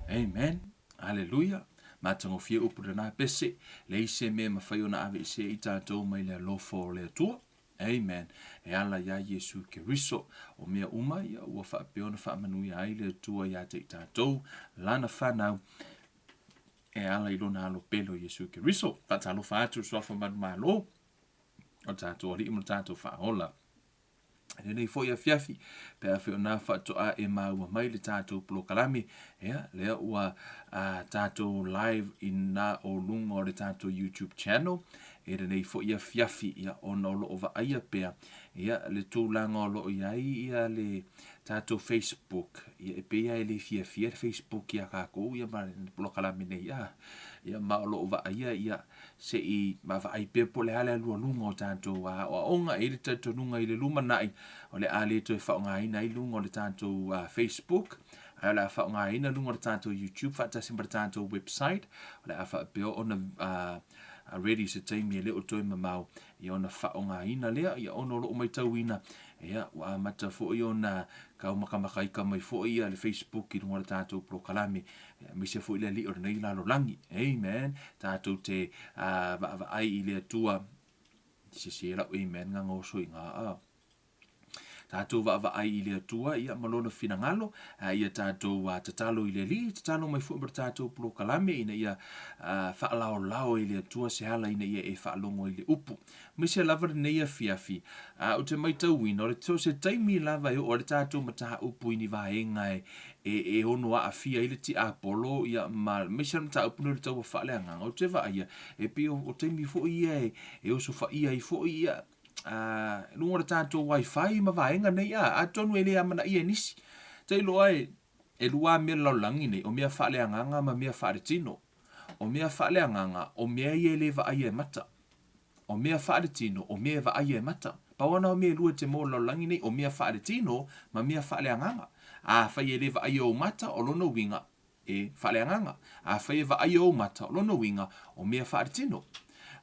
Amen. Hallelujah. Matagofie upu lena pese. Leai se mea e mafai ona aveesea i tatou mai le alofa o le Atua. Amen. E ala iā Iesu Keriso. O mea uma ia ua faapea ona faamanuia ai le Atua iā te i tatou, Lana whanau, e ala i lona alo pele o Iesu Keriso. Faatalofa atu i le Suafa Manumalo o tatou Alii ma le tatou Faaola. I lenei foi afiafi, pe afai o nā faatoa e māua mai le tatou polokalame, ia, lea ua tatou live i nā o luga o le tatou YouTube channel, i lenei foi afiafi, ia, ona o loo vaaia pea, ia, le tulaga o loo i ai, ia, le tatou Facebook, ia, e pei lava e le fiafia le Facebook iā kākou, ia, ma le polokalame nei, a, ia, ma o loo vaaia, ia, se i vaavaai pea po o le a le alualuga o tatou aoaoga. E i ai le talitonuga i le lumanai, o le a le toe faaaogaina ai luga o le tatou Facebook, ae o le a faaaogaina luga o le tatou YouTube faatasi ma le tatou website. O le a faapea ona ready se taimi e le o toe mamao ia ona faaaogaina lea, ia ona o lo o matauina ia ua amata foi ona taumakamakaika mai foi ia le Facebook i luga o le tatou polokalame. Aemaise foi le alii o lenei lalolagi. Amen. Tatou te vaavaai i le Atua. Sese lau amen nga ngoso i nga a. Tatou vaavaai i le Atua ia ma lona finagalo, ia tatou tatalo i le Alii, tatalo mai foi mo le tatou polokalame ina ia faalaolao e le Atua se ala ina ia e faalogo ai le upu. Aemaise lava lenei afiafi, ou te matauina, o le so o se taimi lava e oo ai le tatou mataupu i ni vaega e e ono aafia ai le tiapolo, ia, ma aemaise le mataupu lenei o le taua faaleagaga, ou te vaaia, e pei o taimi foi ia e osofaia ai foi ia luga o le tatou wifi ma vaega nei, a, atonu e le amanaia e nisi. Tailo ai, e lua lava mea o le lalolagi nei, o mea faaleagaga ma mea faaletino. O mea faaleagaga, o mea ia e le vaaia e mata. O mea faaletino, o mea e vaaia e mata. Pau lava na o mea e lua e te maua i le lalolagi nei, o mea faaletino ma mea faaleagaga. Afai e le vaaia ou mata, o lona uiga, e faaleagaga. Afai e vaaia ou mata, o lona uiga, o mea faaletino.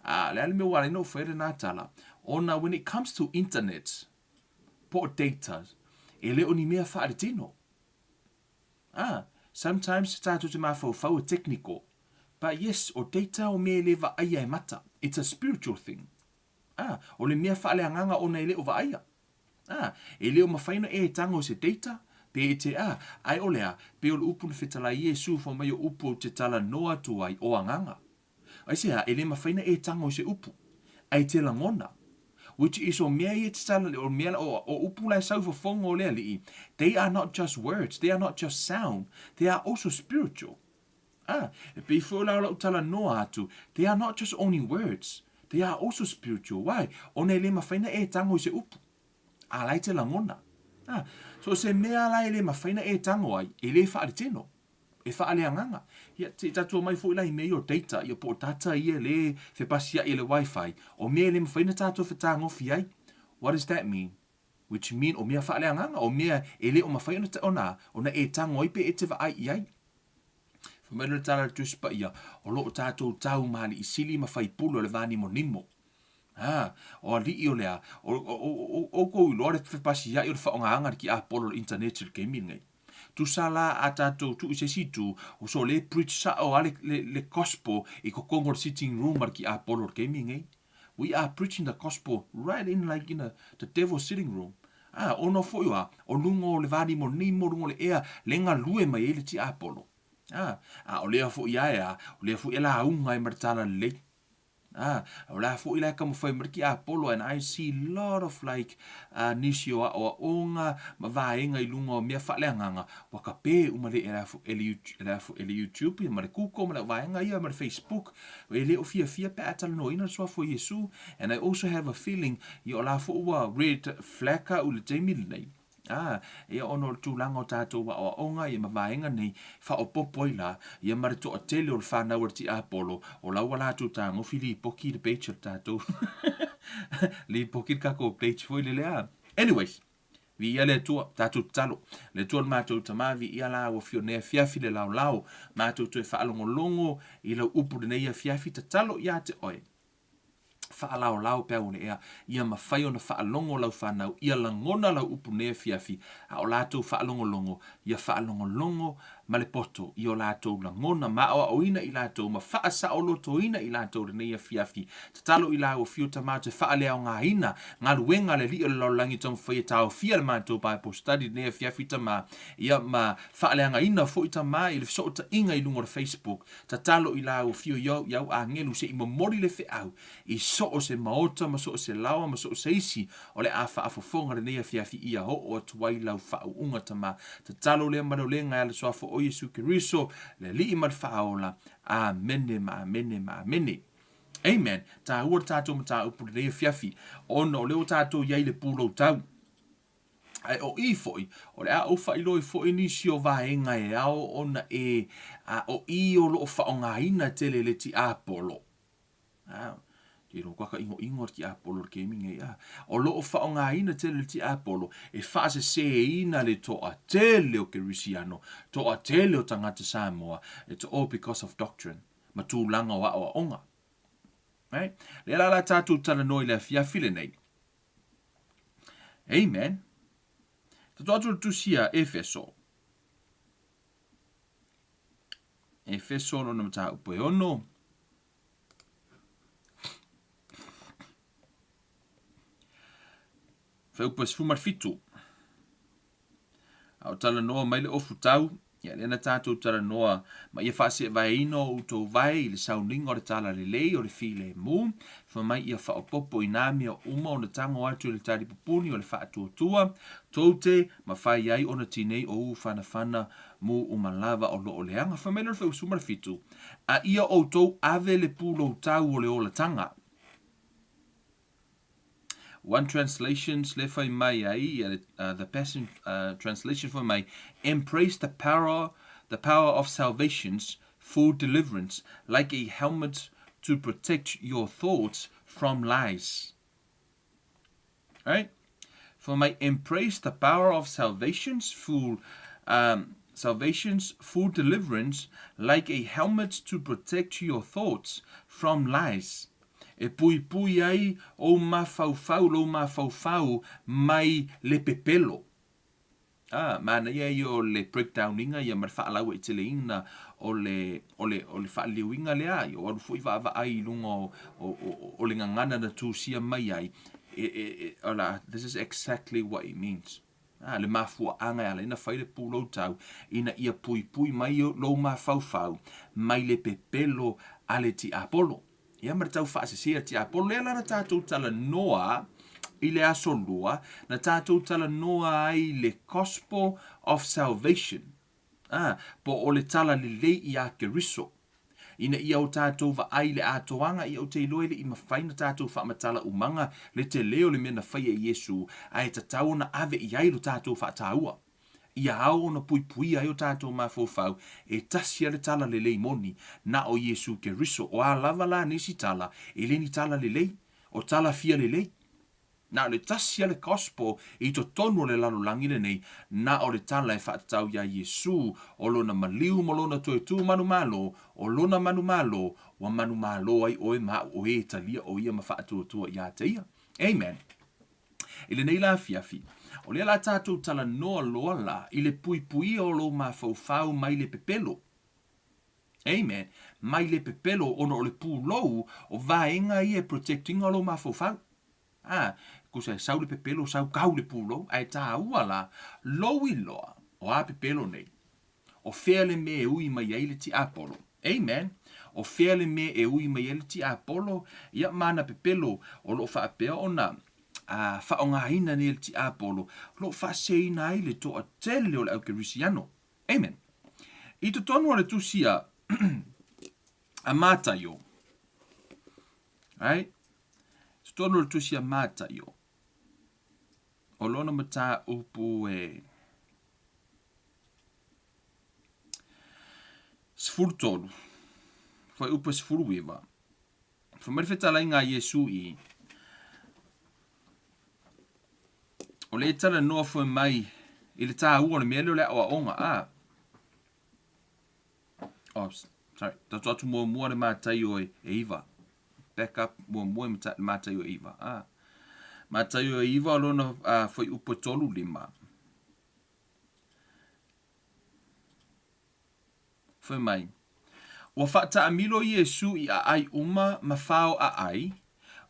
A, o le a le mea ua ala ai ona ou faia lena tala? Ona when it comes to internet, po o data, e le o ni mea faaletino. Ah, sometimes tatou te mafaufau e technical, but yes, o data o mea e le vaaia e mata, it's a spiritual thing. Ah, o le mea faaleagaga ona e le o vaaia. Ah, e le o mafai ona e tago i se data, pe e te, ah, ae o le a, pei o le upu na fetalai Iesu fai mai o upu ou te talanoa atu ai o agaga. Aisea? E le mafai na e tago i se upu, ae te lagona. Which is o mea ia te tala, o mea, o, o upu la e sau i fofoga o le Alii, they are not just words, they are not just sound, they are also spiritual. Ah, e pei foi la o lau talanoa atu, they are not just only words, they are also spiritual. Why? Ona e le mafai na e tago i se upu. A la e te lagona. Ah, so se mea la e le mafai na e tago ai, e le faaleteno. E faaleagaga. Ia, se i tatou omai foi la i mea ia o data, ia po o data ia le fepasiai e le wifi, o mea e le mafai ona tatou fetagofi ai. What does that mean? Which mean o mea faaleagaga, o mea e le o mafai ona, ona, ona e tago ai pe e te vaai i ai. Fai mai le tala a le Tusi Paia, o lo o tatou tau ma alii sili ma faipule o le va nimonimo. Ha, o alii o le a, o, o, o, o, oukou iloa le fepasiai o le faaaogaina o le tiapolo o le internet i le taimi lenei. Tusa la a tatou tuu i se isi itu, ua so le preach sao lava le, le, le gospel i totonu o le sitting room a le tiapolo i le taimi lenei. We are preaching the gospel right in like in a, the devil's sitting room. Ah, ona foi o a, o luga o le vanimonimo, luga o le ea, le galue mai ai le tiapolo. Ah, a o lea foi a e a, o lea foi e lauga ai ma le talalelei. Ah, o la foi la e taumafai mai le tiapolo and I see lot of like uh, nisi o aoaoga ma vaega i luga o mea faaleagaga ua kape uma le e le, le, le YouTube ia ma le Google ma le vaega ia ma le Facebook e le o fiafia pe a talanoaina le suafa o Iesu and I also have a feeling ia o la foi ua red flag au i le taimi lenei. Ā, ia ona o le tulaga o tātou aoaoga ia ma vaega nei, faaopoopo ai la, ia ma le toatele o le whanau a le tiapolo, o la ua latou tagofi lipoki i le page o le tatou lipoki le tatou page foi lele a. Anyways, viia le Atua, tatou tatalo. Le Atua le matou Tama, viia la ua afio nei afiafi le laolao, matou toe faalogologo i lau upu lenei afiafi, tatalo ia te oe. Faalaolao peau o le ea, ia mafai ona faalogo lau fanau, ia lagona lau upu nei afiafi, a o latou faalogologo, ia faalogologo ma le poto i o latou lagona, ma aoaoina i latou, ma faasaolotoina i latou lenei afiafi. Tatalo i lau afio Tama te faaleaogaina galuega a le Alii o le lalolagi taumafai e taofia le matou Bible study lenei afiafi Tama, ia ma faaleagaina foi Tama i le fesootaiga i luga o le Facebook. Tatalo i lau afio i au, i au agelu se i momoli le feau i so o se maota ma so o se laoa ma so o se isi o le a faafofoga lenei afiafi ia oo atu ai lau faauuga Tama. Tatalo lea ma le olega e ala suafa o Iesu Keriso, le Alii ma le Faaola. Amene ma amene ma amene. Amen. Tāua le tātou mataupu lenei afiafi, ona o lea ua tātou i ai i le pulou tau. Ae o i foi, o le a ou faailoa ai foi nisi o vaega e ao ona e, a o i o lo o faaaogaina tele le tiapolo. A, ke lo kaka ʻinoʻino le tiapolo i le taimi nei, a. O lo o faaaogaina tele le tiapolo e faaseseina le toatele o Kerisiano, toatele o tagata Samoa, it's all because of doctrine, ma tulaga o aoaoga. Right? Lea la la tātou talanoa i le afiafi lenei. Amen. Tatou atu le tusi a Efeso. Efeso lona mataupu e ono. Fuaiupu e 17. A o talanoa mai le ofu tau, ia lea na tatou talanoa ma ia faaseevaeina o outou vae i le sauniga o le talalelei o le filemu, fai mai ia faaopoopo i nā mea uma ona tago atu i le talipupuni o le faatuatua, tou te mafai ai ona tinei o u fanafana mu uma lava o lo o leaga. Fai mai lea o le fuaiupu 17, A ia outou ave le pulou tau o le olataga. One translations le fai mai ai, the Passion Translation fai mai, Embrace the power, the power of salvation's full deliverance like a helmet to protect your thoughts from lies. Right? Fai mai, embrace the power of salvation's full um, salvation's full deliverance like a helmet to protect your thoughts from lies. E puipui ai ou mafaufau, lou mafaufau mai le pepelo. A, manaia ia o le breakdown iga ia ma le faalauaiteleina o le, o le, o le faaliliuina lea, ia o alu foi vaavaai i luga o, o, o, o le gagana na tusia mai ai, e, e, e, ola, this is exactly what it means. A, le mafuaaga e ala ai ona fai le pulou tau, ina ia puipui mai lou mafaufau mai le pepelo a le tiapolo. Ia ma le taufaasese a le tiapolo. Lea la na tatou talanoa i le Aso Lua, na tatou talanoa ai i le Gospel of Salvation, ā, po o le Tala Lelei iā Keriso. Ina ia o tatou vaai i le atoaga, ia ou te iloa e le i mafai ona tatou faamatala umaga le tele o le mea na faia e Iesu, ae tatau ona ave i ai lo tatou faataua. Ia ao ona puipuia ai o tatou mafaufau, e tasi a le tala lelei moni, na o Iesu Keriso. O a lava la nisi tala, e le ni tala lelei, o tala fia lelei. Na o le tasi a le Gospel i totonu o le lalolagi lenei, na o le tala e faatatau iā Iesu, o Lona maliu ma Lona toe tu manumalo, o Lona manumalo, ua manumalo ai oe ma a'u o e talia o Ia ma faatuatua iā te Ia. Amen. I lenei la afiafi, o lea la tatou talanoa loa la i le puipuia o lou mafaufau mai le pepelo. Amen. Mai le pepelo ona o le pulou o vaega ia e protect ina o lou mafaufau. A, tusa e sau le pepelo, sau kau le pulou, ae taua la lou iloa o a pepelo nei. O fea le mea e ui mai ai le tiapolo? Amen. O fea le mea e ui mai ai le tiapolo? Ia ma ana pepelo o lo o faapea ona a faaaogaina nei e le tiapolo, o lo o faaseseina ai le toatele o le aukerisiano. Amen. I totonu o le tusi a, a Mataio, right? Totonu o le tusi a Mataio, o lona mataupu e 13, fuaiupu e 19, fai mai le fetalaiga a Iesu i, O lea e talanoa foi mai i le tāua o le mea lea o le aoaoga, a. Oh, sorry, tatou atu muamua le Mataio e, e iva. Back up muamua i le Mataio e iva. A. Mataio e iva o lona uh, fuaiupu e 35. Fai mai, Ua faataamilo Iesū i ʻaʻai uma ma fao ʻaʻai,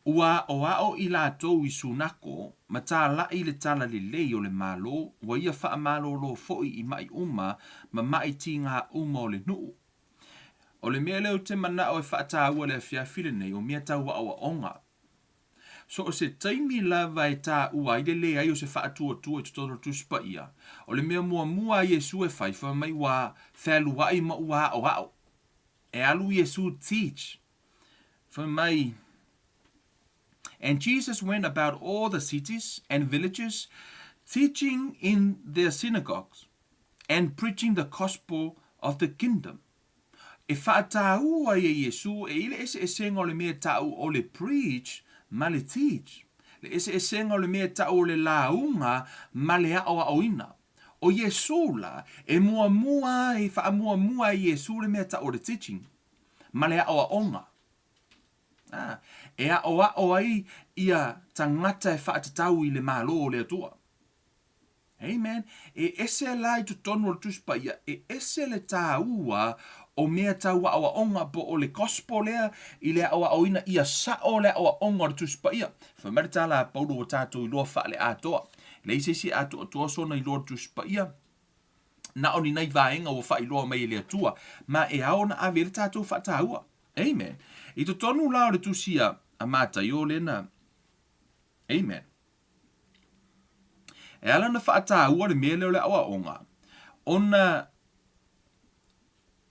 ua aʻoaʻo i lātou i sunako, ma tālaʻi le tala lelei o le Malo, ua ia faamalōlō foʻi i maʻi uma ma maʻi tīgā uma o le nuʻu. O le mea lea ou te manaʻo e faataua le afiafi lenei, o mea tau aʻoaʻoga. So o se taimi lava e tāua ai le leai o se faatuatua i totonu o le Tusi Paia, o le mea muamua a Iesū e fai, fai mai ua fealuai ma ua aʻoaʻo. E alu Iesū teach. Fai mai, And Jesus went about all the cities and villages, teaching in their synagogues and preaching the gospel of the kingdom. E faataua ai e Iesū e i le eseesega o le mea ta'u o le preach ma le teach, le eseesega o le mea ta'u o le lauga ma le aʻoaʻoina. ʻO Iesū la, e muamua ai, faamuamua e Iesū le mea ta'u o le teaching ma le aʻoaʻoga. A, e aʻoaʻo ai ia tagata e faatatau i le Malo o le Atua. Amen. E ese la i totonu o le Tusi Paia, e ese le tāua o mea tau aʻoaʻoga po o le gospel lea i le aʻoaʻoina ia saʻo le aʻoaʻoga o le Tusi Paia. Fai mai le tala a Paulo ua tatou iloa faale-atoa. Leai se isi e atoatoa sona iloa o le Tusi Paia, na o ni nai vaega ua faailoa mai e le Atua, ma e ao ona ave ai le tatou faataua. Amen. I totonu la o le Tusi a Mataio lena. Amen. E ala ona faataua le mea lea o le aoaoga, ona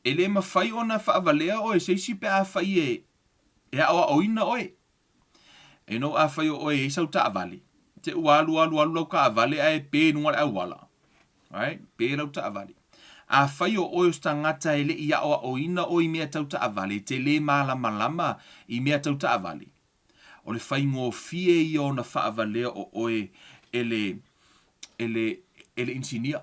e le mafai ona faavalea oe e se isi pe afai e, e aoaoina oe. You know, afai o oe e i ai sau taavale, te ua alu alu alu lau taavale ae pe i luga o le auala. Right? Pe lau taavale. Afai o oe o se tagata e le i aoaoina oe i mea tau taavale, e te le malamalama i mea tau taavale, O le faigofie ia ona faavalea o oe e le, e le, e le inisinia.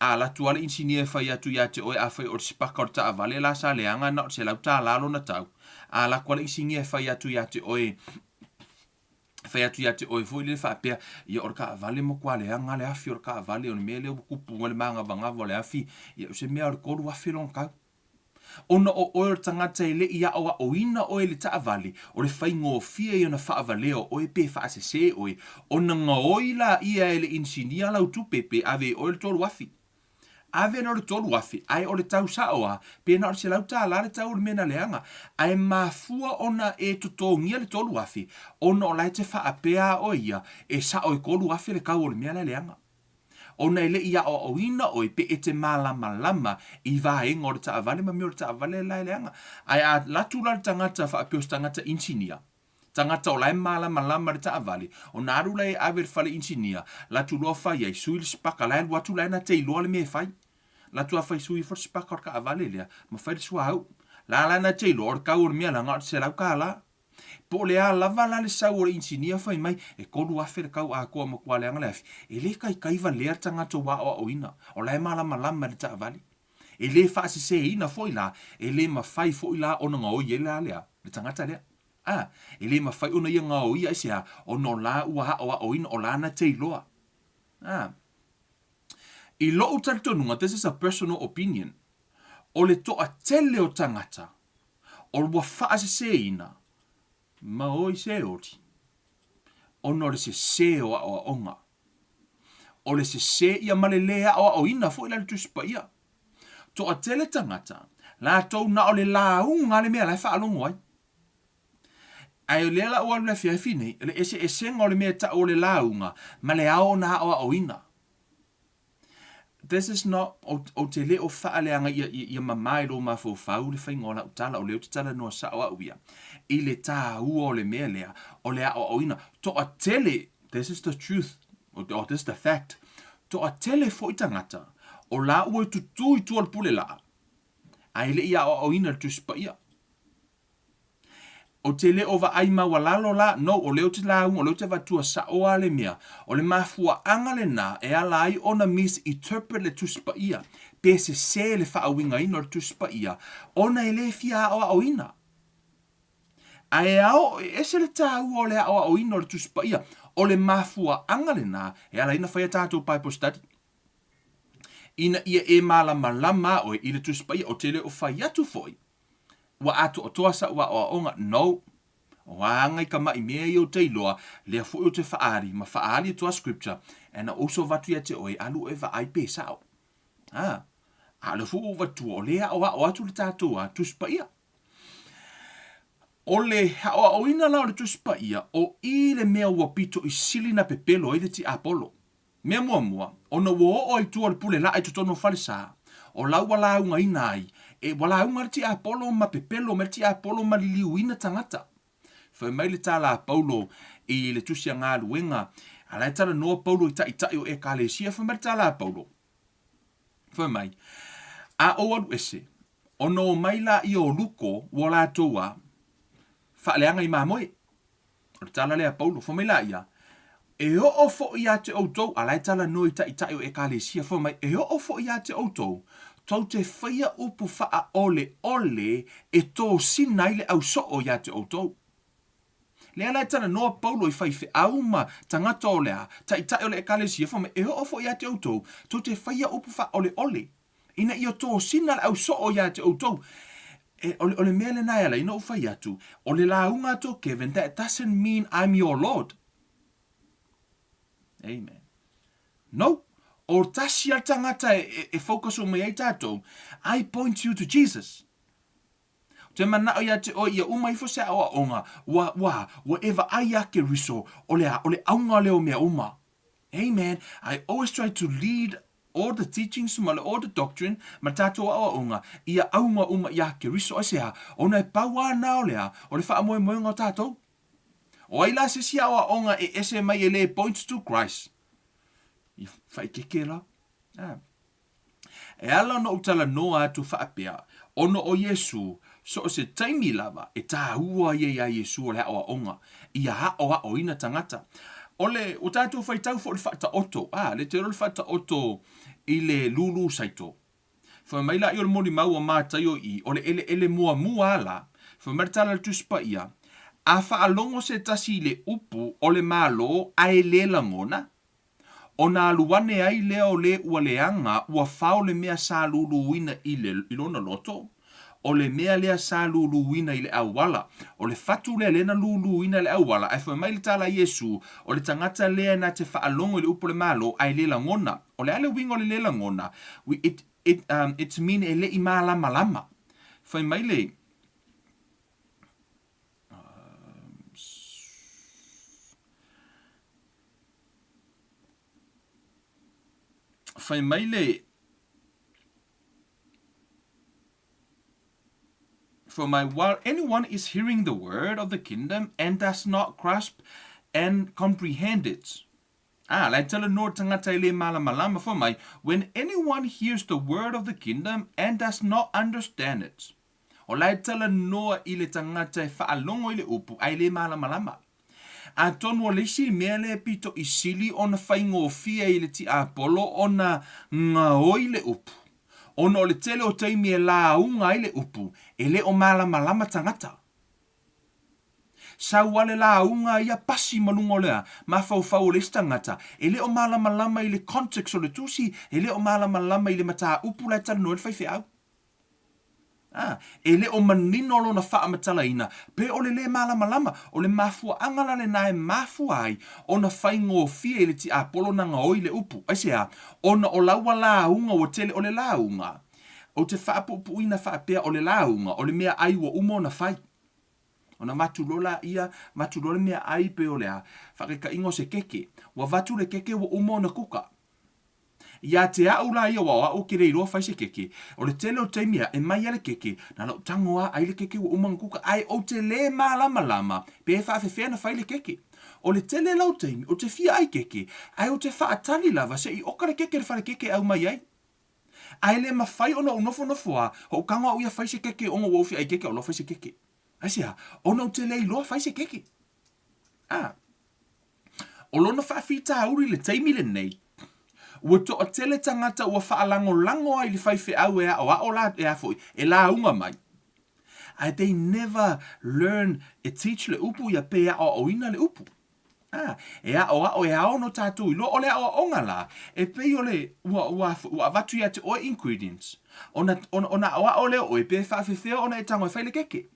A alu atu lava le inisinia e fai atu ia te oe afai o le sipaka o le taavale la sa leaga na o le $100 lona tau, a alu atu lava le inisinia e fai atu ia te oe, fai atu ia te oe foi lele faapea, ia o le taavale matua leaga le afi o le taavale, o le mea lea ua tupu mai le magavagava o le afi, ia o se mea o le $3,000 lona tau. Ona o oe o le tagata e le i aʻoaʻoina oe i le taavale, o le faigofie ia ona faavalea o oe pe faasese oe, ona gaoi laia e le inisinia lau tupe pe ave i oe le 3000. Ave loa le 3000, ae o le tau sao lava, pe na o le $100 le tau o le mea na leaga. Ae mafua ona e totogia le 3000, ona o la e te faapea lava oe ia, e sao e 3000 le tau o le mea la e leaga. Ona e le i aoaoina oe pe e te malamalama i vaega o le taavale ma mea o le taavale la e leaga. Ae a alu atu la le tagata faapea o se tagata inisinia, tagata o la e malamalama i le taavale, ona alu lea e ave i le fale inisinia, alu atu loa fai ai, sui le sipaka, la e alu atu la e na te iloa le mea e fai. Alu atu lava fai sui ifo le sipaka o le taavale lea, ma fai le suauu. La la na te iloa o le tau o le mea la na o le $100. Po o le a lava la le sau o le inisinia fai mai, e 3000 le tau atoa matua leaga le afi, e le taitai valea le tagata ua aoaoina, o la e malamalama i le taavale. E le faaseseina foi la, e le mafai foi la ona gaoi ai la lea, le tagata lea. A, e le mafai ona ia gaoia aisea, ona o la ua aoaoina, o la na te iloa. A. I lou talitonuga, this is a personal opinion, o le toatele o tagata o ua faaseseina ma oi se oli, ona o le sese o aoaoga. O le sese ia ma le lē aoaoina foi la le Tusi Paia. Toatele tagata, latou na o le lauga a le mea la e faalogo ai. Ae o lea la ua alu le afiafi nei, o le eseesega o le mea e tau o le lauga ma le ao ona aoaoina. This is not, ou te le o faaleaga ia, ia mama i lou mafaufau le faiga o lau tala, o lea ou te talanoa sao au ia, i le tāua o le mea lea, o le aoaoina. Toatele, this is the truth, or this is the fact, toatele foi tagata, o la ua i tutū i tua o le pule laa, ae le i aoaoina i le Tusi Paia. Ou te le o vaai maualalo la, no, o lea ou te lauga, o lea ou te avatua sao lava le mea. O le mafuaaga lena e ala ai ona misinterpret le Tusi Paia, pe sese le faauigaina o le Tusi Paia, ona e le fia aoaoina. Ae ao, e ese le taua o le aoaoina o le Tusi Paia. O le mafuaaga lena e ala ai ona fai a tatou Bible study. Ina ia e malamalama oe i le Tusi Paia, ou te le o fai atu foi, Ua atoatoa sa'u aoaoga? No. O a aga i ka maʻi mea ia ou te iloa, lea foi ou te faaali, ma faaali atu a Scripture, and na ou avatu ia te oe, alu oe vaai pe sao. A, a o lea foi ua ou avatua, o lea e aoao atu le tatou a Tusi Paia. O le aoaoina la o le Tusi Paia, o i le mea ua pito i sili na pepelo ai le tiapolo. Mea muamua, ona ua oo ai tua o le pule laa i totonu o falesa, o la ua laugaina ai, e, ua lauga le tiapolo ma pepelo mai le tiapolo ma liliuina tagata. Fai mai le tala a Paulo i le tusi a galuega, a la e talanoa Paulo i taitai o Ekalesia, fai mai le tala a Paulo, fai mai, A ou alu ese, ona omai laia o Luko ua latou a faaleaga i mamoe. O le tala lea a Paulo, fai mai laia, E oo foi ia te outou, a la e talanoa i taitai o Ekalesia, fai mai, e oo foi ia te outou, tou te faia upu faaoleole e tosina ai le ausoo ia te outou. Lea la e talanoa Paulo i faifeau ma tagata o le a, taitai o le Ekalesia, fai mai, e oo foi ia te outou, tou te faia upu faaoleole Ina ia tosina le ausoo ia te outou. E, o, le, o le mea lena e ala ai ona ou fai atu, o le lauga atu o Kevin, that doesn't mean I'm your Lord. Amen. No. O tasi a tagata e, e, e focus uma i ai tatou, I point you to Jesus. Ou te manao ia te oe ia uma ifo se aoaoga, ua, ua, ua e vaai ia Keriso, o le a, o le auga lea o mea uma. Amen. I always try to lead all the teachings ma le all the doctrine ma le tatou aoaoga ia auga uma iā Keriso. Aisea? Ona e pau lava na o le a? O le faamoemoega o tatou. O ai la se isi aoaoga e ese mai e le points to Christ? I faikeke la. Ah. E ala ona ou talanoa atu faapea, ona o Iesū, so o se taimi lava e tāua ai iā Iesū o le aoaoga, ia aoaoina tagata. O le, ua tatou faitau foi i le faataoto, a, le te iloa le faataoto i le lūlū saito. Fai mai laia o le molimau a Mataio i, o le eleele muamua a la, fai mai le tala a le Tusi Paia, A faalogo se tasi i le upu o le Malo ae le lagona, Ona alu ane ai lea o le ua leaga ua fao le mea sa luluina i le i lona loto. O le mea lea sa luluina i le auala. O le fatu lea lea na luluina i le auala, ae fai mai le tala a Iesu, O le tagata lea na te faalogo i le upu o le Malo ae le lagona. O le a le uiga o le le lagona? We, it, it, um, it's mean e le i malamalama. Fai mai le, um, fai mai le, For my while anyone is hearing the word of the kingdom and does not grasp and comprehend it. Ah, la e talanoa tagata e le malamalama fai mai, when anyone hears the word of the kingdom and does not understand it. O la e talanoa i le tagata e faalogo i le upu ae le malamalama. Atonu o le isi mea lea e pito i sili ona faigofie i le tiapolo ona gaoi le upu, ona o le tele o taimi e lauga ai le upu, e le o malamalama tagata. Sau a le lauga ia pasi ma luga o le mafaufau o le isi tagata, e le o malamalama i le context o le tusi, e le o malamalama i le mataupu la e talanoa ai le faifeau. Ā, e le o manino lona faamatalaina, pe o le lē malamalama, o le mafuaaga la lenā e mafua ai ona faigofie i le tiapolo na gaoi le upu. Aisea? Ona o laua lauga ua tele o le lauga. Ou te faapuupuuina faapea o le lauga, o le mea ai ua uma ona fai. Ona avatu loa laia, avatu loa le mea ai pei o le a, faataitaiga o se keke. Ua avatu le keke ua uma ona kuka. Ia te a'u la ia aua o a'u ou te le iloa fai se keke, o le tele o taimi ae mai a le keke, na ona ou tago a ai le keke ua uma ona kuka ae ou te le malamalama pe faafefea ona fai le keke. O le tele la o taimi ou te fia ai keke ae ou te faatali lava se i oka le keke i le fale keke e aumai ai. Ae le mafai ona ou nofonofo a ou tago a'u ia fai se keke ona ua ou fia ai keke a'u loa fai se keke. Aisea? Ona ou te le iloa fai se keke. A. O lona faafitauli i le taimi lenei, ua toatele tagata ua faalagolago ai i le faifeau e aoao la, e a foi, e lauga mai. Ae they never learn e teach le upu ia pe aoaoina le upu. A, e aoao, e ao no tatou iloa, o le aoaoga la, e pei o le, ua, ua, ua avatu ia te oe ingredients, ona, ona, ona aoao lea o oe pe faafefea ona e tago e fai le keke.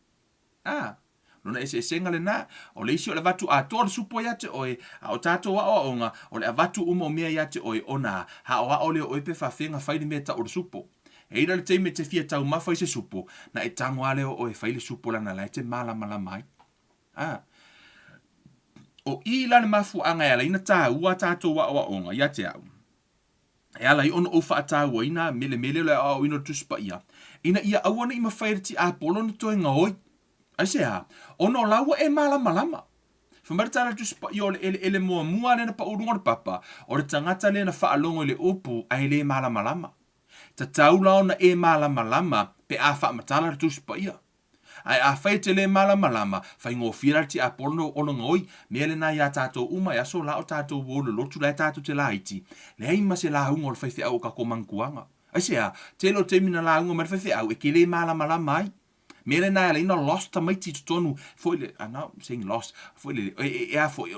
A, lona eseesega lena, o le isi o le avatu atoa o le supo ia te oe, a o tatou aoaoga, o le avatu uma o mea ia te oe, ona aoao lea o oe pe faafega fai le mea e tau o le supo. E i ai la le taimi e te fia taumafa i se supo, na e tago lava lea o oe e fai le supo leaga la e te malamalama ai. A, o i la le mafuaaga e ala ai ona taua a tatou aoaoga ia te au. E ala ai ona ou faatauaina melemele o le aoaoina o le Tusi Paia, ina ia aua ne i mafai e le tiapolo ona toe gaoi. Aisea? Ona o la ua e malamalama. Fai mai le tala a le Tusi Paia o le eleele muamua lea na pau i luga o le papa, o le tagata lea na faalogo i le upu ae le malamalama. Tatau la ona e malamalama pe a faamatala le Tusi Paia. Ae afai e te le malamalama, faigofie la le tiapolo ona gaoi. Mea lena iā tatou uma e aso la o tatou ua lolotu la e tatou te laiti, leai ma se lauga o le faifeau o tatou manatuaga. Aisea? Tele o taimi na lauga mai le faifeau e te le malamalama ai. Mea lena e ala ai ona lost tamaiti i totonu foi le, I'm not saying lost, foi le, e, e, e a foi,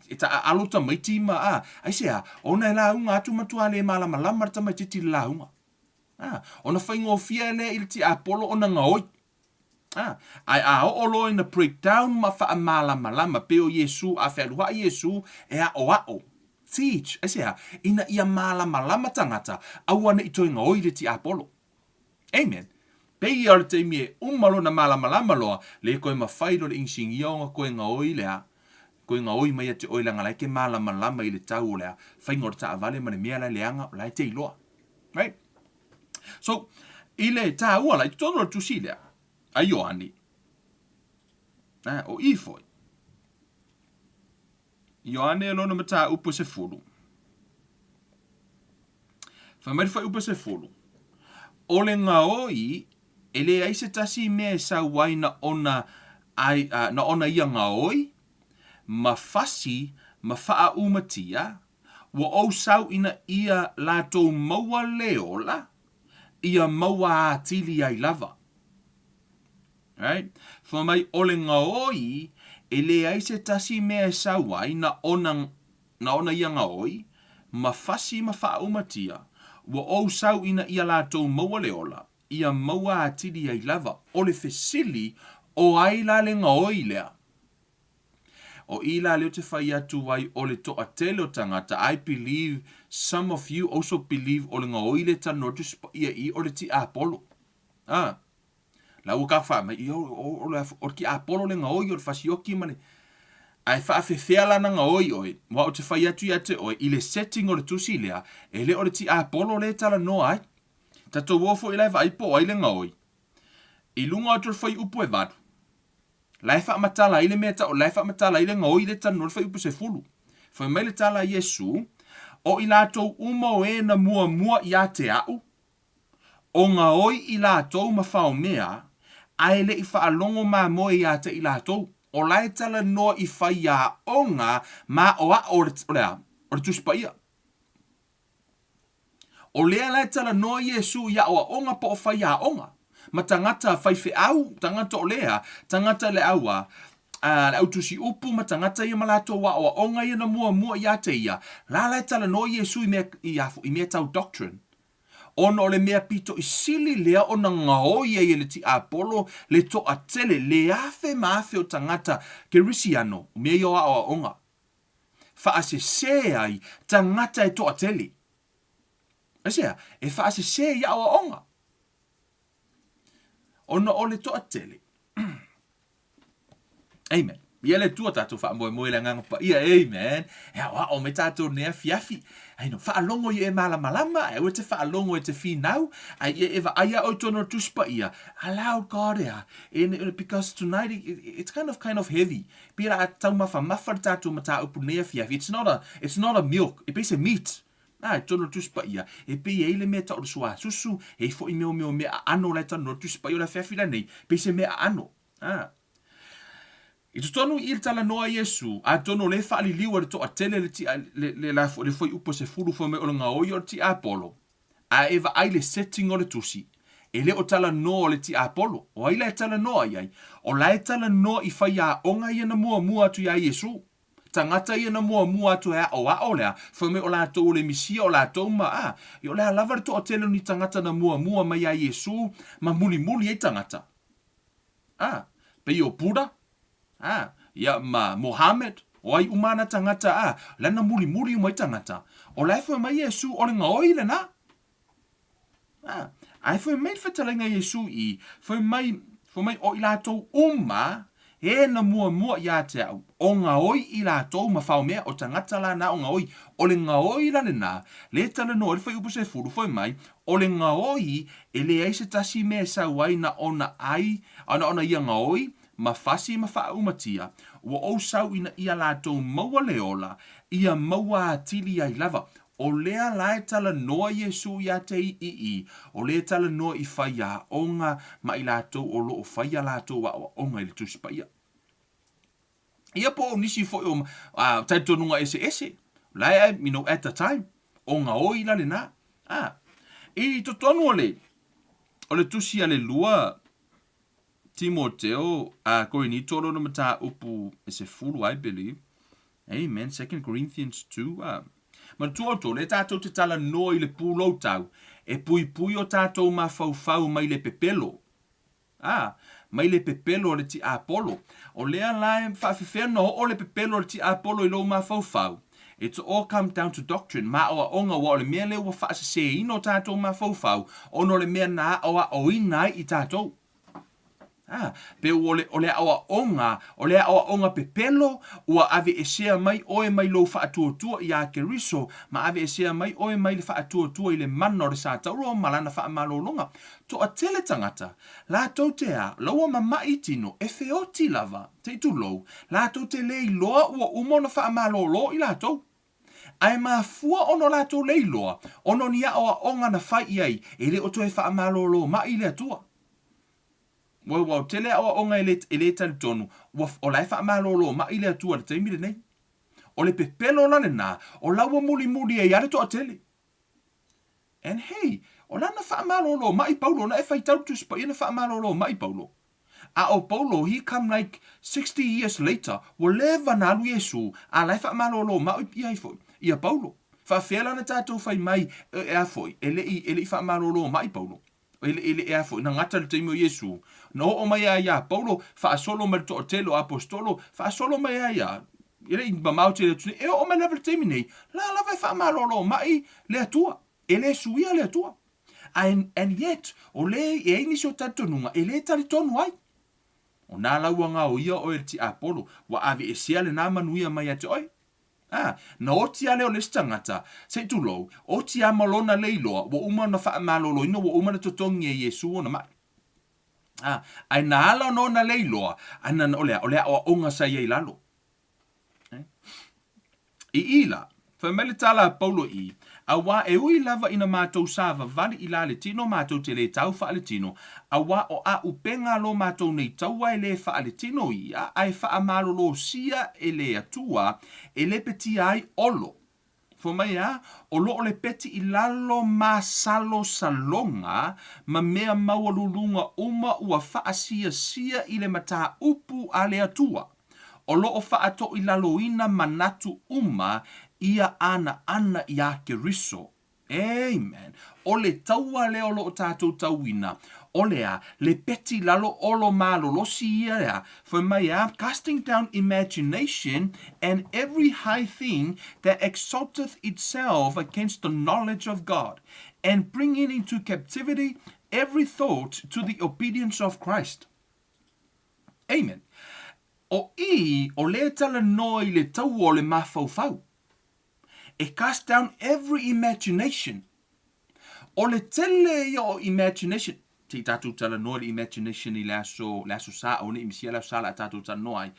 e taaalo tamaiti ma, a, aisea? Ona e lauga atu matua le malamalama le tamaititi i le lauga. A, ona faigofie lea i le tiapolo ona gaoi. A, ae a oo loa ina break down ma faamalamalama pei o Iesu, a fealuai Iesu e aʻoaʻo, teach, aisea? Ina ia malamalama tagata, aua ne i toe gaoi le tiapolo. Amen. Pei ia o le taimi e uma lona malamalama loa, le toe mafai loa le inisinia ona toe gaoi le a, toe gaoi mai ia te oe leaga la e te malamalama i le tau o le a, faiga o le taavale ma le mea la e leaga, o la e te iloa. Right? So, i le tāua la, i totonu o le tusi lea, a Ioane, eh, o i foi, Ioane lona mataupu e sefulu. Fai mai le fuaiupu e sefulu, o le gaoi e leai se tasi mea e sau ai na ona, ai, uh, na ona ia gaoi, ma fasi, ma faaumatia, Ua ou sau ina ia latou maua le ola, ia maua atili ai lava. Right? Fai mai, o le gaoi, e leai se tasi mea e sau ai na ona, na ona ia gaoi, ma fasi ma faaumatia, ua ou sau ina ia latou maua le ola, Ia maua atili ai lava. O le fesili, o ai la le gaoi lea? O i la lea ou te fai atu ai o le toatele o tagata, I believe some of you also believe o le gaoi lea e talanoa atu Tusi Paia i o le tiapolo. A. La ua ka fai mai, ia o le, o le tiapolo le gaoi o le fasioki ma le... Ae faafefea la na gaoi oe, aua ou te fai atu ia te oe, i le setting o le tusi lea, e le o le tiapolo lea e talanoa ai. Tatou o foi la e vaai po o ai le gaoi. I luga atu o le fuaiupu e valu, la e faamatala ai le mea tau, la e faamatala ai le gaoi lea e talanoa i le fuaiupu 10. Fai mai le tala a Iesu, O i latou uma o e na muamua ia te a'u, o gaoi i latou ma faomea, ae le i faalogo mamoe ia te i latou. O la e talanoa i faiaoga ma aʻoaʻo o le, o le a? O le Tusi Paia. O lea la e talanoa Iesu i aʻoaʻoga po o faiaoga, ma tagata faifeau, tagata o lea, tagata le au a, a, le au tusi upu ma tagata ia ma latou aʻoaʻoga ia na muamua ia te ia, la la e talanoa Iesu i mea, i a, i mea tau doctrine. Ona o le mea pito i sili lea ona gaoi ai e le tiapolo le toatele, le afe ma afe o tagata Kerisiano, o mea ia o aʻoaʻoga. Faasese ai tagata e toatele. Aisea? E faasese i aoaoga. Ona o le toatele. Amen. Ia le Atua tatou faamoemoe i le Agaga Paia. Amen. E aoao mai tatou nei afiafi. Ai no, faalogo ia e malamalama, ae aua e te faalogo e te finau, ae ia e vaai a oe i totonu o le Tusi Paia. Allow God e a, e, because tonight it, it, it's kind of kind of heavy. Pei la a taumafamafa le tatou mataupu nei afiafi, it's not a, it's not a milk, e pei se meat. Ā, i totonu o le Tusi Paia, e pei e i ai le mea tau o le suasusu, e i ai foi mea o mea o mea aano la e talanoa le Tusi Paia o le afiafi lenei, pei se mea aano. Ā. I totonu i i le talanoa a Iesu, atonu o lea e faaliliu e le toatele le tia, le, le, le, le fuaiupu e sefulu fai mai o le gaoi o le tiapolo, A e vaai le setting o le tusi, e le o talanoa o le tiapolo. O ai la e talanoa i ai? O la e talanoa i faiaoga ia na muamua atu iā Iesu. Tagata ia na muamua atu e aʻoaʻo lea, fai mai o latou o le Misia, o latou ma, a, ia o le a lava le toatele o ni tagata na muamua mai iā Iesu ma mulimuli ai tagata. A, pei o Buddha, A, ia ma Mohammed, o ai uma ana tagata, a, lana mulimuli uma ai tagata, o la e fai mai Iesu o le gaoi lena. A, ae fai mai le fetalaiga a Iesu i, fai mai, fai mai o i latou uma e na muamua ia te au, o gaoi i latou ma faomea, o tagata la na o gaoi, o le gaoi la lena, le talanoa ai le fuaiupu 10, fai mai, o le gaoi e leai se tasi mea e sau ai na ona ai, na ona ia gaoi, ma fasi ma faaumatia, ua ou sau ina ia latou maua le ola, ia maua atili ai lava. O lea la e talanoa Iesu iā te iii, o lea e talanoa i faiaoga ma i latou o lo o fai a latou aoaoga i le Tusi Paia. Ia po o nisi foi o talitonuga eseese, la e, you know, at the time, o gaoi la lena. A, i totonu o le, o le tusi a le lua, Timoteo, a Korinito lona mataupu e sefulu, I believe. Amen. Second Corinthians 2. A. Manatua outou, lea tatou te talanoa i le pulou tau, e puipui o tatou mafaufau mai le pepelo. A, mai le pepelo a le tiapolo. O lea la e faafefea ona oo le pepelo a le tiapolo i lou mafaufau. It's all come down to doctrine, maaoaoga, aua o le mea lea ua faaseseina o tatou mafaufau ona o le mea na aoaoina ai i tatou. A, pe ua o le, o le aoaoga, o le aoaoga pepelo, ua aveesea mai oe mai lou faatuatua iā Keriso, ma aveesea mai oe mai le faatuatua i le mana o le Satauro ma lana faamalologa. Toatele tagata, latou te a, la ua mamaʻi tino, e feoti lava, se i tulou, latou te le iloa ua uma ona faamalolo i latou. Ae mafua ona o latou le iloa, ona o ni aoaoga na fai i ai, e le o toe faamalolo maʻi le Atua. Ua, ua tele aoaoga e le, e le talitonu, ua, o la e faamalolo maʻi le Atua i le taimi lenei. O le pepelo la lena, o la ua mulimuli ai lava le toatele. And hey, o lana faamalolo maʻi Paulo, na e faitau le Tusi Paia na faamalolo maʻi Paulo. A ʻo Paulo, he come like 60 years later, ua leva na alu Iesu, a la e faamalolo maʻi ia ai foi, ia Paulo. Faafefea la na tatou fai mai, e, e a foi, e le i, e le i faamalolo maʻi Paulo. I le, i le, ea foi, na gata i le taimi o Iesu, na oo mai lava ia Paulo, faasolo mai le toatele o Aposetolo, faasolo mai lava ia, e le i mamao tele atu nei, e oo mai lava i le taimi nei, la lava e faamalolo mai le Atua, e le suia le Atua. And, and yet, o le e i ai nisi o talitonuga e le talitonu ai. O nā lauaga o ia oe le tiapolo, ua aveesea lenā manuia mai ia te oe. A, na oti lava lea o le isi tagata, se i tulou, oti lava ma lona leiloa, ua uma ona faamaloloina, ua uma ona totogi e Iesu ona maʻi. A, ae na ala ona ona leiloa, a na, o le a, o le aoaoga sa i ai i lalo. Eh? I i la, fai mai le tala a Paulo i, Auā e ui lava ina mātou savavali i la le tino mātou te lē tau faaletino, auā o āupenga lo mātou nei taua e lē faaletino ia, ae faamalolosia e le Atua e lepetia ai olo. Fai mai a, o lo o lepeti i lalo masalosaloga ma mea maualuluga uma ua faasiasia i le mataupu a le Atua. O lo o faatoilaloina manatu uma ia ana ana iā Keriso. Amen. O le taua lea o lo o tātou tauina, o le a, le peti lalo olo malolosi ia ea, fai mai a, casting down imagination and every high thing that exalteth itself against the knowledge of God, and bringing into captivity every thought to the obedience of Christ. Amen. O i, o lea talanoa i le taua o le mafaufau. E cast down every imagination. O le tele ia o imagination. Se i tatou talanoa i le imagination i le aso, le aso Sa, aua ne i misia le aso Sa la a tatou talanoa ai.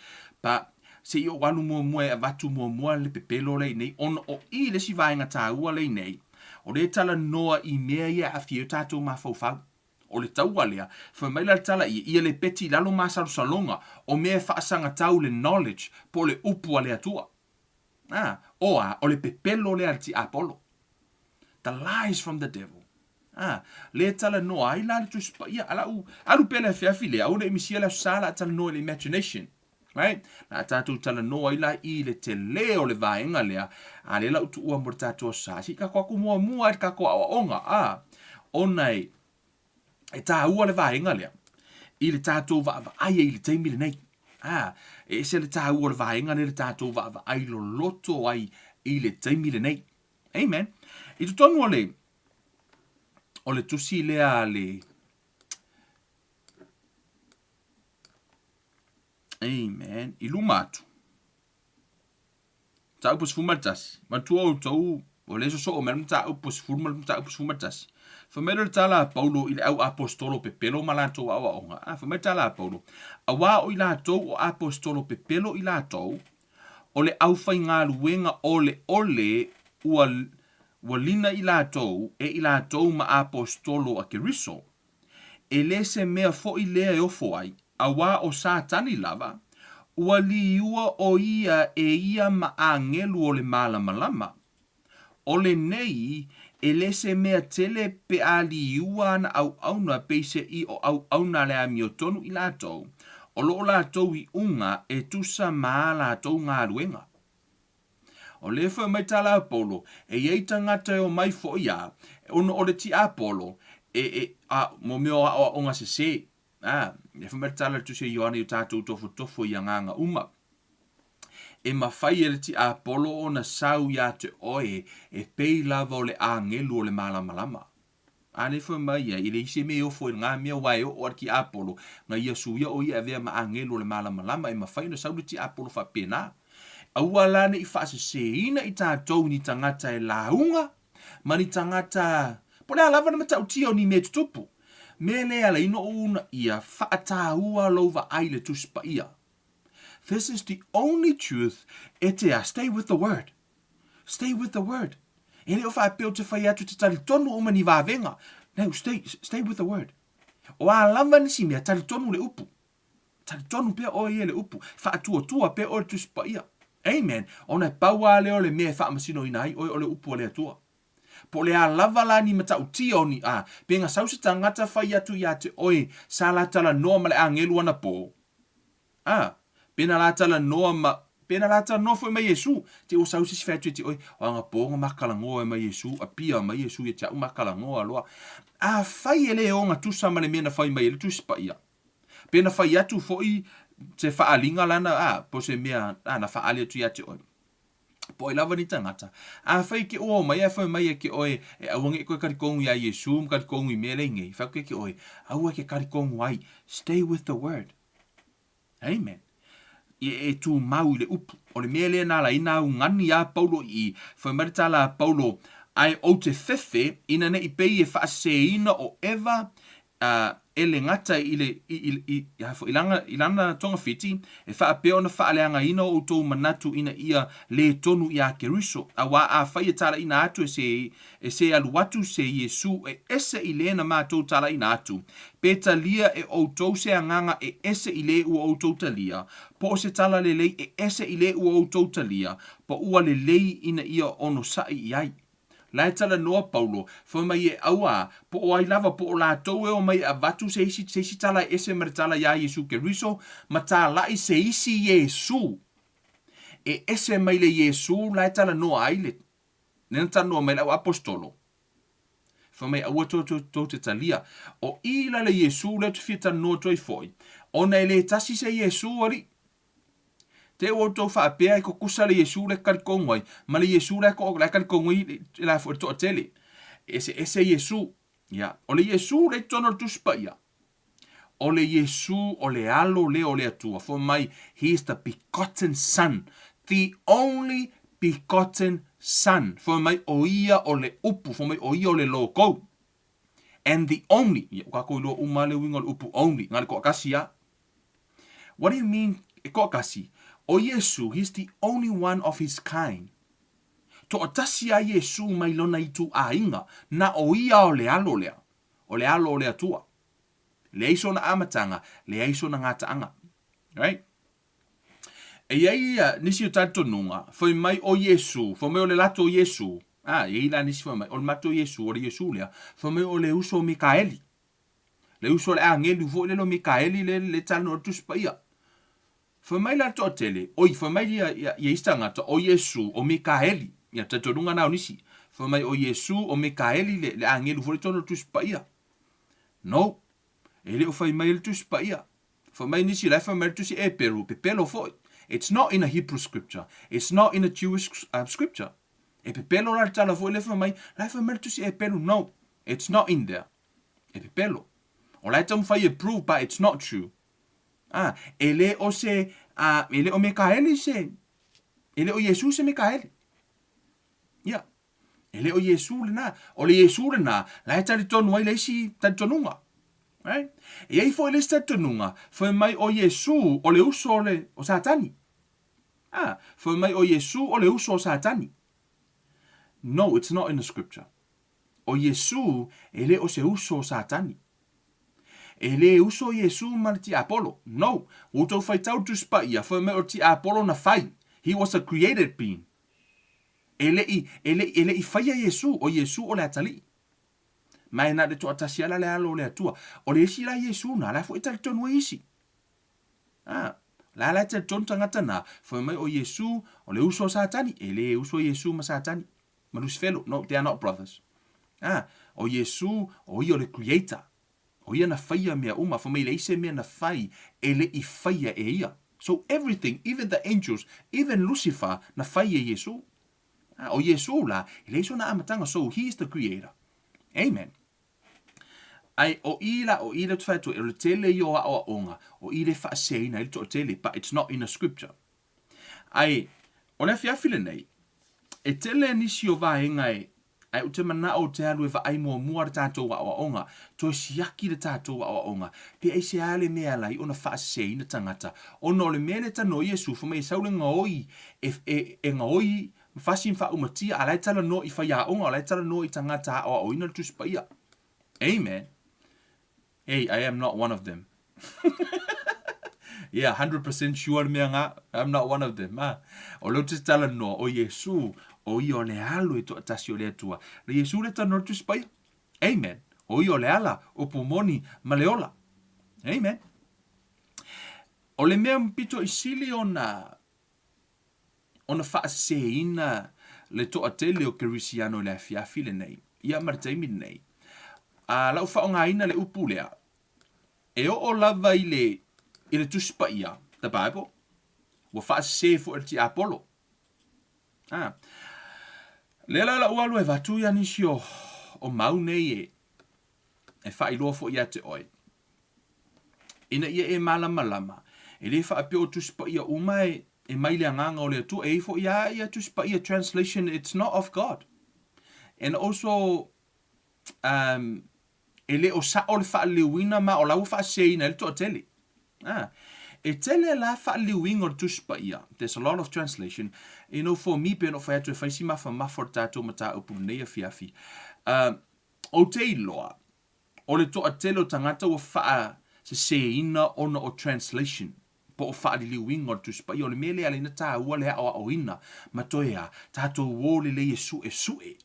But, se i ou alu muamua e avatu muamua le pepelo lea i nei, ona o i le isi vaega taua lea i nei, o lea e talanoa i mea ia e aafia ai o tatou mafaufau. O le taua lea, fai mai la le tala ia, ia le peti i lalo masalosaloga o mea e faasagatau le knowledge po o le upu a le Atua. A, o a, o le pepelo lea a le tiapolo. The lies from the devil. A, le talanoa ai la le Tusi Paia, a lau alu pea le afiafi lea, aua ne i misia le Aso Sa la a talanoa i le imagination. Right? La a tatou talanoa ai la i le tele o le vaega lea, a lea la u tuua mo le tatou Aso Sa. Se i kako aku muamua i le kako aoaoga, a, ona e, e tāua le vaega lea i le tatou vaavaai ai i le taimi lenei. A, e ese le tāua o le vaega lea le tatou vaavaai loloto ai i le taimi lenei. Amen. I totonu o le, o le tusi lea a le, Amen. I luma atu. Mataupu 11. Manatua outou, o lea e sosoo mai le mataupu 10 ma le mataupu 11. Fai mai lea o le tala a Paulo i le au aposetolo pepelo ma latou aoaoga. A, fai mai le tala a Paulo, auā o i latou o aposetolo pepelo i latou, o le aufaigaluega oleole ua, ua lina i latou e i latou ma aposetolo a Keriso. E le se mea foi lea e ofo ai, auā o Satani lava, ua liua o ia e ia ma āgelu o le malamalama. O lenei, e le se mea tele pe a liua ana auauna peiseʻi o auauna a le amiotonu i latou, o lo o latou iuga e tusa ma a latou galuega. O lea foi mai tala a Paulo, e i ai tagata e omai foi a, ona o le tiapolo, e, e, a, mo mea o aoaoga sesē. A, lea foi mai le tala a le Tusi a Ioane i o tatou tofotofo i agaga uma. E mafai e le tiapolo ona sau iā te oe e pei lava o le āgelu o le malamalama. A lea fai mai ia, e leai se mea e ofo i lena mea, aua e oo lava le tiapolo, na ia suia o ia e avea ma agelu o le malamalama, e mafai ona sau le tiapolo faapena. Aua la ne i faaseseina i tatou i ni tagata e lauga, ma ni tagata, po o le a lava le matautia o ni mea e tutupu. Mea lea e ala ai ona ou uunaia, faataua lou vaai i le Tusi Paia. This is the only truth e te a, stay with the word. Stay with the word. E le o faapea ou te fai atu te talitonu uma ni vavega. No, stay, stay with the word. O a lava nisi mea, talitonu le upu. Talitonu pea oe ia le upu. Faatuatua pea oe le Tusi Paia. Amen. Ona e pau lava lea o le mea e faamasinoina ai oe o le upu a le Atua. Po o le a lava la ni matautia o ni a, pe na sau se tagata fai atu ia te oe sa la talanoa ma le agelu anapō, A, pena la talanoa ma, Pe na la talanoa foi ma Iesu, te ua sau se isi fai atu ia te oe, o anapo na ma talanoa ai ma Iesu, apia mai Iesu ia te a'u ma talanoa loa. Afai e le ogatusa ma le mea na fai mai ai le Tusi Paia, pe na fai atu foi se faaaliga lana, a, po o se mea, a, na faaali atu ia te oe. Po o ai lava ni tagata. Afai e te ua omai ae fai mai ia te oe e aua ne i toe talitonu iā Iesu ma talitonu i mea lea i nei, fai atu ia te oe, aua e te talitonu ai. Stay with the word. Amen. E, e tumau i le upu. O le mea lea na ala ai na augani a Paulo i i, fai mai le tala a Paulo, Ae ou te fefe, ina ne i pei e faaseseina o Eva uh, e le gata i le, i, i, i, i, lana, i lana togafiti, e faapea ona faaleagaina o outou manatu ina ia lē tonu iā Keriso. Auā afai e talaina atu e se, e se alu atu se Iesū e ese i lē na matou talaina atu, pe talia e outou se agaga e ese i lē ua outou talia, po o se tala lelei e ese i lē ua outou talia, po ua lelei ina ia onosaʻi i ai. La e talanoa Paulo, fai mai e auā, po o ai lava, po o latou e omai e avatu se isi, se isi tala e ese ma le tala iā Iesū Keriso, ma tālaʻi se isi Iesū e ese mai le Iesū la e talanoa ai le, lea na talanoa mai le au aposetolo. Fai mai aua tou, tou, tou te talia. O i la le Iesū lea ou te fia talanoa atu ai foi, ona e le tasi se Iesū, alii. Te ua outou faapea e kokusa le Iesu la e talitonu ai, ma le Iesu la e la e talitonu ai la foi le toatele. Eseese Iesu. Ia, o le Iesu la i totonu o le Tusi Paia, o le Iesu o le Alo lea o le Atua, fai mai, He is the begotten Son, the only begotten Son. Fai mai, o ia o le Upu, fai mai, o ia o le Logou. And the only, ia, ua kākou iloa uma lava le uiga o le upu only, na o le toatasi lava. What do you mean e toatasi? O Iesu, he's the only one of his kind. Toatasi a Iesu mai lona ituaiga, na o ia o le Alo lea, o le Alo o le Atua. Leai sona amataga, leai sona gataaga. Right? E i ai ia nisi o talitonuga, fai mai o Iesu, fai mai o le latou Iesu, a, e i ai la nisi fai mai, o le matou Iesu, o le Iesu lea, fai mai o le uso o Mikaeli. Le uso o le agelu foi lele o Mikaeli le, le talanoa le Tusi Paia. Fai mai la le toatele, oi, fai mai ia, ia, ia isi tagata, o Iesu, o Mikaeli. Ia, talitonuga na o nisi. Fai mai o Iesu, o Mikaeli le, le agelu foi le tonu o le Tusi Paia. No, e le o fai mai le Tusi Paia. Fai mai nisi, la e fai mai le Tusi Eperu, pepelo foi. It's not in a Hebrew scripture. It's not in a Jewish uh, scripture. E pepelo la le tala foi le fai mai, la e fai mai le Tusi Eperu. No, it's not in there. E pepelo. O la e taumafai e prove but it's not true. Ah, e le o se, ah, e le o Mekaeli se, e le o Iesu se Mekaeli. Ia, e le o Iesu lena. O le Iesu lena, la e talitonu ai le isi talitonuga. Right? E i ai foi le isi talitonuga, fai mai o Iesu o le uso o le, o Satani. Ah, fai mai o Iesu o le uso o Satani. No, it's not in the scripture. O Iesū e le o se uso o Satani. E le uso Iesū ma le tiapolo. No. Ua outou faitau le Tusi Paia, fai mai o le tiapolo na fai. He was a created being. E le i, e le i, e le i faia Iesū, o Iesū o le Atalii. Ma e na o le toatasi lava la le Alo o le Atua. O le isi la Iesū na, la foi e talitonu ai isi. Ah, la la e talitonu tagata na, fai mai o Iesū o le uso o Satani. E le uso Iesū ma Satani. Ma Lusifelo, no, they are not brothers. Ah, o Iesu, o ia o le Creator. O ia na faia mea uma, fai mai leai se mea na fai e le i faia e ia. So everything, even the angels, even Lucifer, na fai e Iesu. Ah, o Iesu la, e leai sona amataga, so he is the Creator. Amen. Ai, o i la, o i le te whai atu, e o le tele i o aoaoga, o i le whaaseina i le toatele, but it's not in a scripture. Ae, o le afiafi lenei, e tele nisi o vaega e, ae ou te manao ou te alu e vaai muamua le tatou aoaoga, toe siaki le tatou aoaoga, pe aisea le mea e ala ai ona faaseseina tagata, ona o le mea lea e talanoa ai Iesu, fai mai e sau le gaoi, e, e, e gaoi ma fasi ma faaumatia, a la e talanoa i faiaoga, o la e talanoa i tagata aoaoina le Tusi Paia. Amen. Hey, I am not one of them. yeah, 100% sure le mea ngā. I'm not one of them. Ah. O leo te talanoa, o Iesu, o ia o le alo e toatasi o le Atua. Le Iesu le talanoa le Tusi Paia. Amen. O ia o le ala, o pumoni, ma le ola. Amen. O le mea pito i sili ona. ona faaseseina le toatele o Kerisiano i le afiafi lenei, ia ma le taimi lenei. A lau faaaogaina le upu lea, e oo lava i le, i le Tusi Paia, the Bible, ua faasese foi e le tiapolo. A, lea la lau alu e avatu ia nisi o, o mau nei e, e faailoa foi ia te oe. Ina ia e malamalama, e le faapea o Tusi Paia uma e, e mai le Agaga o le Atua, e i ai foi lava ia Tusi Paia translation it's not of God. And also, um, e le o sao le faaliliuina ma o la ua faaseseina ai le toatele. Ah, e tele la faaliliuina o le Tusi Paia, there's a lot of translation, you know, for me, pei ona ou fai atu e fai si mafamafa o le tatou mataupu i lenei afiafi. Ou te iloa, o le toatele o tagata ua faaseseina ona o translation, po o faaliliuina o le Tusi Paia. O le mea lea e ala ai ona taua le aoaoina ma toe a tatou o lelei e suesue.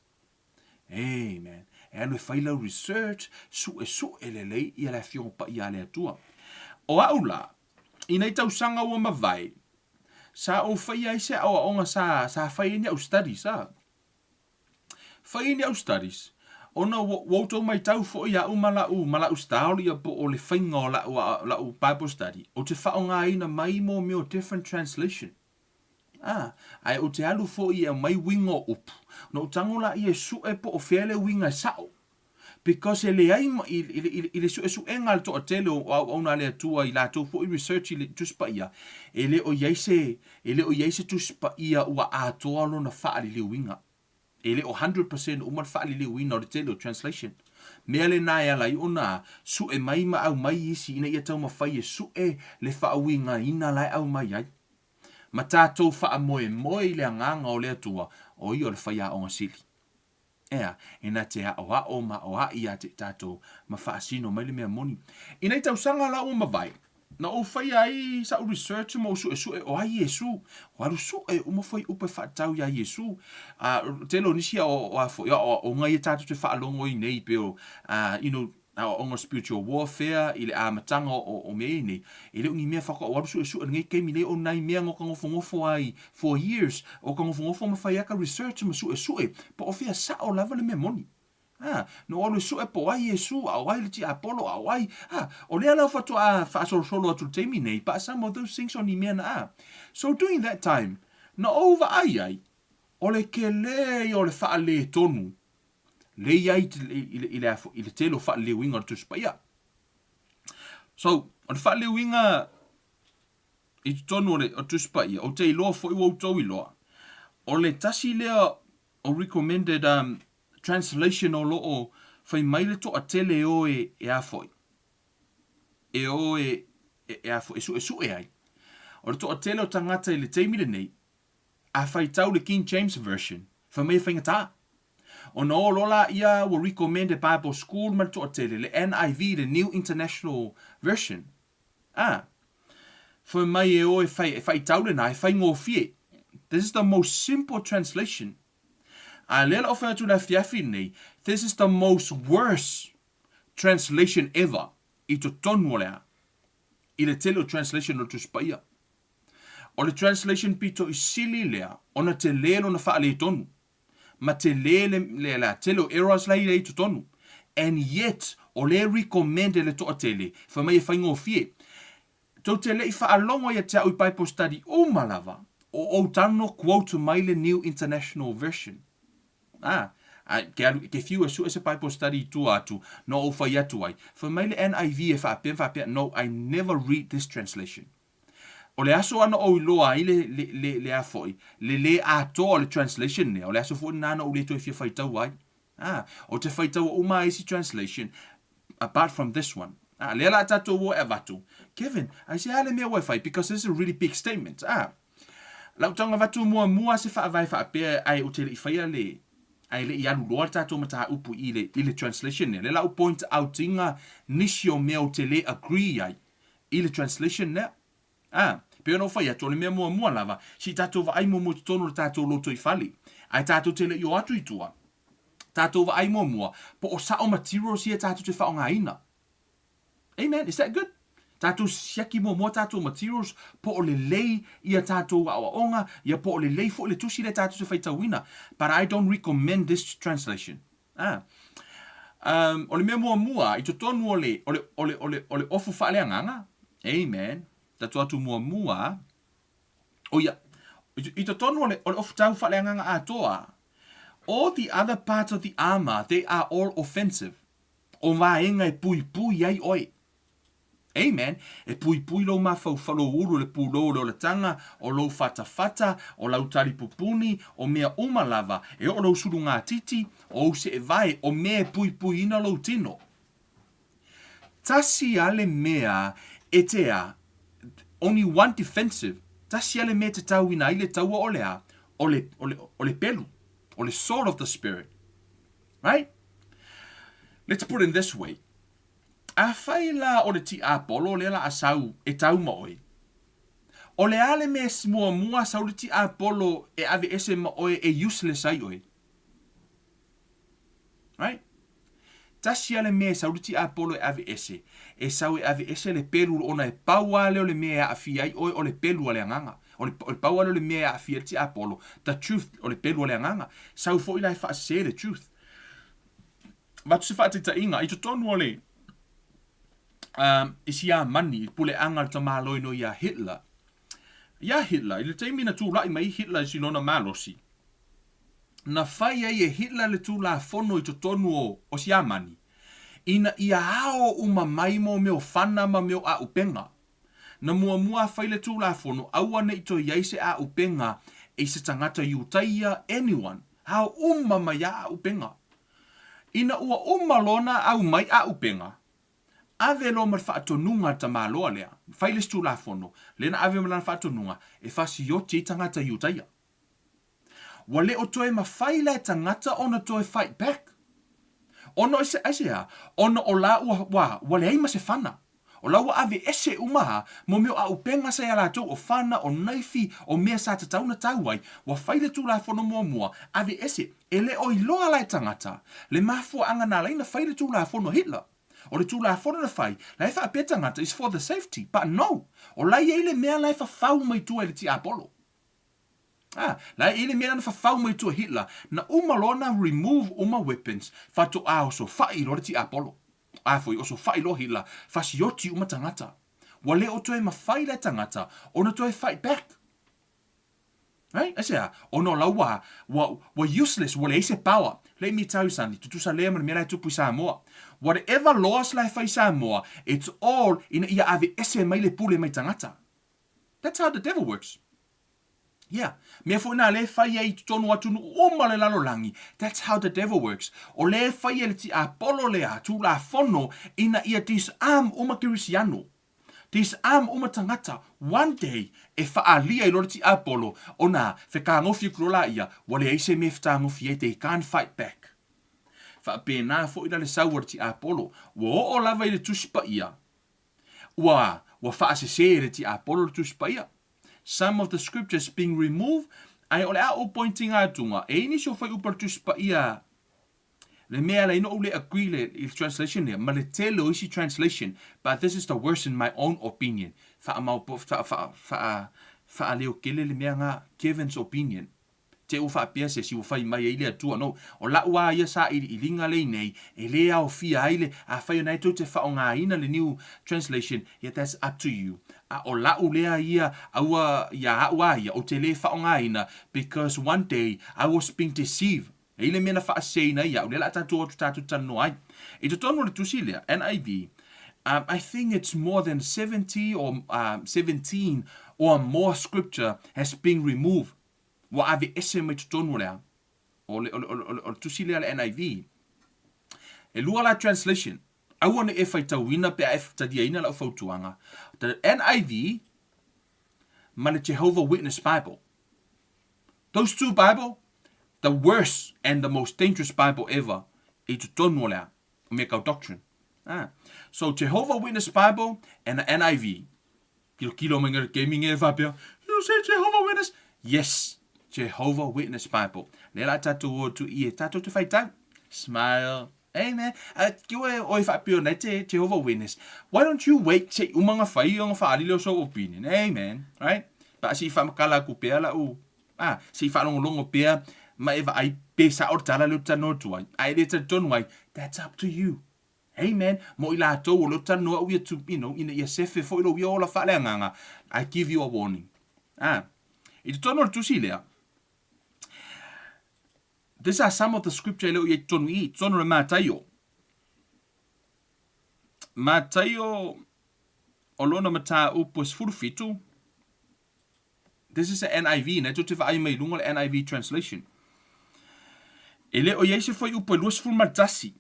Amen. E alu e fai lau research, suesue lelei ia le Afioga Paia a le Atua. O au la, i nei tausaga ua mavae, sa ou faia ai se aoaoga sa, sa fai ai ni au studies, a. Fai ai ni au studies, ona ua, ua outou maitau foi iaʻu ma la'u, ma la'u style ia po o le faiga o la'u, la'u Bible study, ou te faaaogaina mai mō mea o different translation. A, ae ou te alu foi e aumai uiga o upu, ona ou tago laia e suʻe po o fea le uiga e sa'o. Because e leai ma, i, i, i, i le suesuega a le toatele o auauna a le Atua i latou foi research i le Tusi Paia, e le o i ai se, e le o i ai se Tusi Paia ua atoa lona faaliliuina. E le o 100% uma le faaliliuina o le tele o translation. Mea lena e ala ai ona sue mai ma aumai isi ina ia taumafai e sue le faauigaina la e aumai ai. Ma tatou faamoemoe i le agaga o le Atua, o ia o le faiaoga sili. Ea, e na te aʻoaʻo ma aʻoaʻi ia te tatou ma faasino mai le mea moni. I nei tausaga la ua mavae, na ou faia ai saʻu research ma ou suʻesuʻe o ai Iesu. Ua alu suʻe uma fuaiupu e faatatau iā Iesu. A, tele o nisi o, o a foi, aoaoga ia tatou te faalogo ai nei pei o, a, you know, aoaoga o spiritual warfare i le amataga o, o mea ia nei, e le o ni mea faatoa ou alu suesue i lenei taimi nei, o nai mea na o ta nofonofo ai for years, o ta nofonofo ma fai ai ka research ma suesue, po o fea sao lava le mea moni. A, na ou alu e sue po o ai Iesu, a o ai le tiapolo, a o ai, a, o lea la faatoa faasolosolo atu i le taimi nei, but some of those things o ni mea na a. So during that time, na ou vaai ai, o le kele ia o le faaletonu le i ai i le, i le, i le tele o faaleleuiga o le Tusi Paia. So, o le faaleleuiga i totonu o le, o le Tusi Paia, ou te iloa foi ua outou iloa, o le tasi lea o recommended um, translation o lo o fai mai le toatele e o e, e a foi, e o e, e, e a foi, e suesue ai. O le toatele o tagata i le taimi lenei, A faitau le King James Version, fai mai e faigata. Ona o loa laia ua recommend e Bible School ma le toatele le NIV, le New International Version. A fai mai e o e fai, e faitau lena, e faigofie. This is the most simple translation. A lea la ou fai atu i le afiafi lenei, this is the most worse translation ever i totonu o le a, i le tele o translation o le Tusi Paia. O le translation pito i sili lea ona tele lona faaletonu ma tele le, le, le tele o errors la i ai i totonu. And yet, o lea e recommend e le toatele, fai mai e faigofie. Tou te le i faalogo ia te au i Bible study uma lava, o ou tago quote mai le New International Version. Ah, a, ke alu, ke fiu e sue se Bible study i tua atu, na ou fai atu ai. Fai mai le NIV e faapea ma faapea, no, I never read this translation. O le aso ana ou iloa ai le, le, le, le a foi, le lē atoa o le translation lea, o le aso foi lena na ou le toe fia faitaua ai. Ah, ou te faitaua uma lava i isi translation, apart from this one. Ah, lea la a tatou o e avatu. Kevin, aisea le mea ua e fai? Because this is a really big statement. Ah, lau tauga avatu muamua se faavae faapea ae ou te le i faia le, ae le i alu loa le tatou mataupu i le, i le translation lea. Lea la ou point out ina nisi o mea ou te le agree ai i le translation lea. A, pei ona ou fai atu, o le mea muamua lava, se i tatou vaai muamua i totonu o le tatou lotoifale, ae tatou te le i o atu i tua, tatou vaai muamua po o sao materials ia tatou te faaaogaina. Amen. Is that good? Tatou siaki muamua tatou materials po o lelei ia tatou aoaoga ia po o lelei foi le tusi lea tatou te faitauina but I don't recommend this translation. Ah. Um, o le mea muamua i totonu o le, o le, o le, o le, o le ofu faaleagaga, amen, tatou atu muamua, o ia, i totonu o le, o le ofu tau faaleagaga atoa, all the other parts of the armor, they are all offensive. O vaega e puipui ai oe. Amen. E puipui lou mafaufau, lou ulu, le pulou o le olataga, o lou fatafata, o lau talipupuni, o mea uma lava, e oo lou sulugatiti, o ou seevae, o mea e puipuiina lou tino. Tasi a le mea e te a, only one defensive, tasi a le mea e te tauina ai le taua o le a, o le, o le, o le pelu, o le sword of the spirit. Right? Let's put it in this way. Afai la o le tiapolo lea la a sau e tau ma oe, o le a le mea muamua sau le tiapolo e aveese ma oe e useless ai oe? Right? Tasi a le mea e sau le tiapolo e aveese, e sau e aveese le pelu ona e pau a lea o le mea e aafia ai oe o le pelu a le agaga. O le, o le pau a lea o le mea e aafia ai le tiapolo, the truth, o le pelu a le agaga. Sau foi la e faasese le truth. Avatu se faataitaiga, i totonu o le um, i Siamani, i puleaga a le tamaloino iā Hitler. Iā Hitler, i le taimi na tula'i mai Hitler i lona malosi, na fai ai e Hitler le Tulafono i totonu o, o Siamani, ina ia ao uma mai mō mea o fana ma mea o a'upega. Na muamua fai le Tulafono, aua ne i toe i ai se a'upega i se tagata Iutaia, anyone, ao uma mai a a'upega. Ina ua uma loa na au mai a'upega, ave loa ma le faatonuga a le tamaloa lea, fai le isi Tulafono, lea na ave ma lana faatonuga, e fasioti ai tagata Iutaia. Ua le o toe mafai la e tagata ona toe fight back. Ona o se, aisea? Ona o la ua, ua, ua leai ma se fana. O la ua aveese uma a, mo mea o a'upega sa ia latou o fana, o naifi, o mea sa tatau na tau ai, ua fai le Tulafono muamua, aveese, e le o iloa la e tagata, le mafuaaga na alai na fai le Tulafono a Hitler. O le Tulafono na fai, la e faapea tagata is for the safety, but no! O la e i ai le mea la e fafau mai tua e le tiapolo. Ah, la e i ai le mea la na fafau mai tua e Hitler, na uma loa na remove uma weapons, faatoa osofa'i loa le tiapolo. A foi, osofa'i loa Hitler, fasioti uma tagata. Ua le o toe mafai la e tagata ona toe fight back. Right? Aisea? Ona o la ua, ua, ua useless, ua leai se power. Let me tell you something, tutusa lea ma le mea la e tupu i Samoa. Whatever laws la e fai i Samoa, it's all ina ia aveese mai le pule mai tagata. That's how the devil works. Yeah. Mea foi nā lea e fai ai i totonu o atunuu uma o le lalolagi. That's how the devil works. O lea e fai e le tiapolo lea Tulafono ina ia disarm uma Kerisiano. Disarm uma tagata. One day, e faaalia i loa le tiapolo ona fetagofi atu loa laia, ua leai se mea e fetagofi ai, they can't fight back. Faapena foi la le sau a le tiapolo. Ua oo lava i le Tusi Paia, ua, ua faasese e le tiapolo le Tusi Paia. Some of the scriptures being removed, ae o le a ou pointing atuga, e i ai nisi o fuaiupu o le Tusi Paia le mea ala ai na ou le agree le, i le translation lea, ma le tele o isi translation, but this is the worst in my own opinion. Faamaopo, fa, fa, fa, faaleokele le mea nga, Kevin's opinion. Te ua faapea se isi ua fai mai ai le Atua, no, o la'u a ia sailiiliga lea i nei, e le aofia ai le, afai o na e tou te faaaogaina le New Translation, yeah, that's up to you. A o la'u lea ia, aua, ia a'u a ia, ou te le faaaogaina, because one day I was being deceived. E i le mea na faaseseina ai a'u, lea o le a tatou o atu tatou talanoa ai. I totonu o le tusi lea, NIV, um, I think it's more than 70 or um, 17 or more scripture has been removed. Ua aveese mai totonu o le a? O le, o le, o le, o le tusi lea a le NIV. E lua la translation. Aua ne i e faitauina pe a e taliaina lau fautuaga. The NIV ma le Jehovah Witness Bible. Those two Bible, the worst and the most dangerous Bible ever i totonu o le a? O mea kau doctrine. Ah. So Jehovah Witness Bible and the NIV. Kilokilo mai ngā gaming e whapea, You say Jehovah Witness? Yes, Jehovah Witness Bible. Lea la tātou o tu i e tātou te whaitau. Smile. Amen. A ke oe oe faapea ona e te Jehovah Witness. Why don't you wait se i uma ona fai ona faaali lea o sou opinion. Amen. Right? Pa se i faamatala atu pea lau ah, se i faalogologo pea ma e vaai pe sao le tala lea ou te talanoa atu ai. A e le talitonu ai, that's up to you. Amen. Mo i latou o lea ou te talanoa au ia to, you know, ina ia sefe foi lou ia ola faaleagaga, I give you a warning. Ah. I totonu o le tusi lea, These are some of the scripture e le o i ai totonu i, totonu o le Mataio. Mataio o lona mataupu e 17. This is a NIV, na e tou te vaai mai i luga o le NIV translation. E le o i ai se fuaiupu e 21.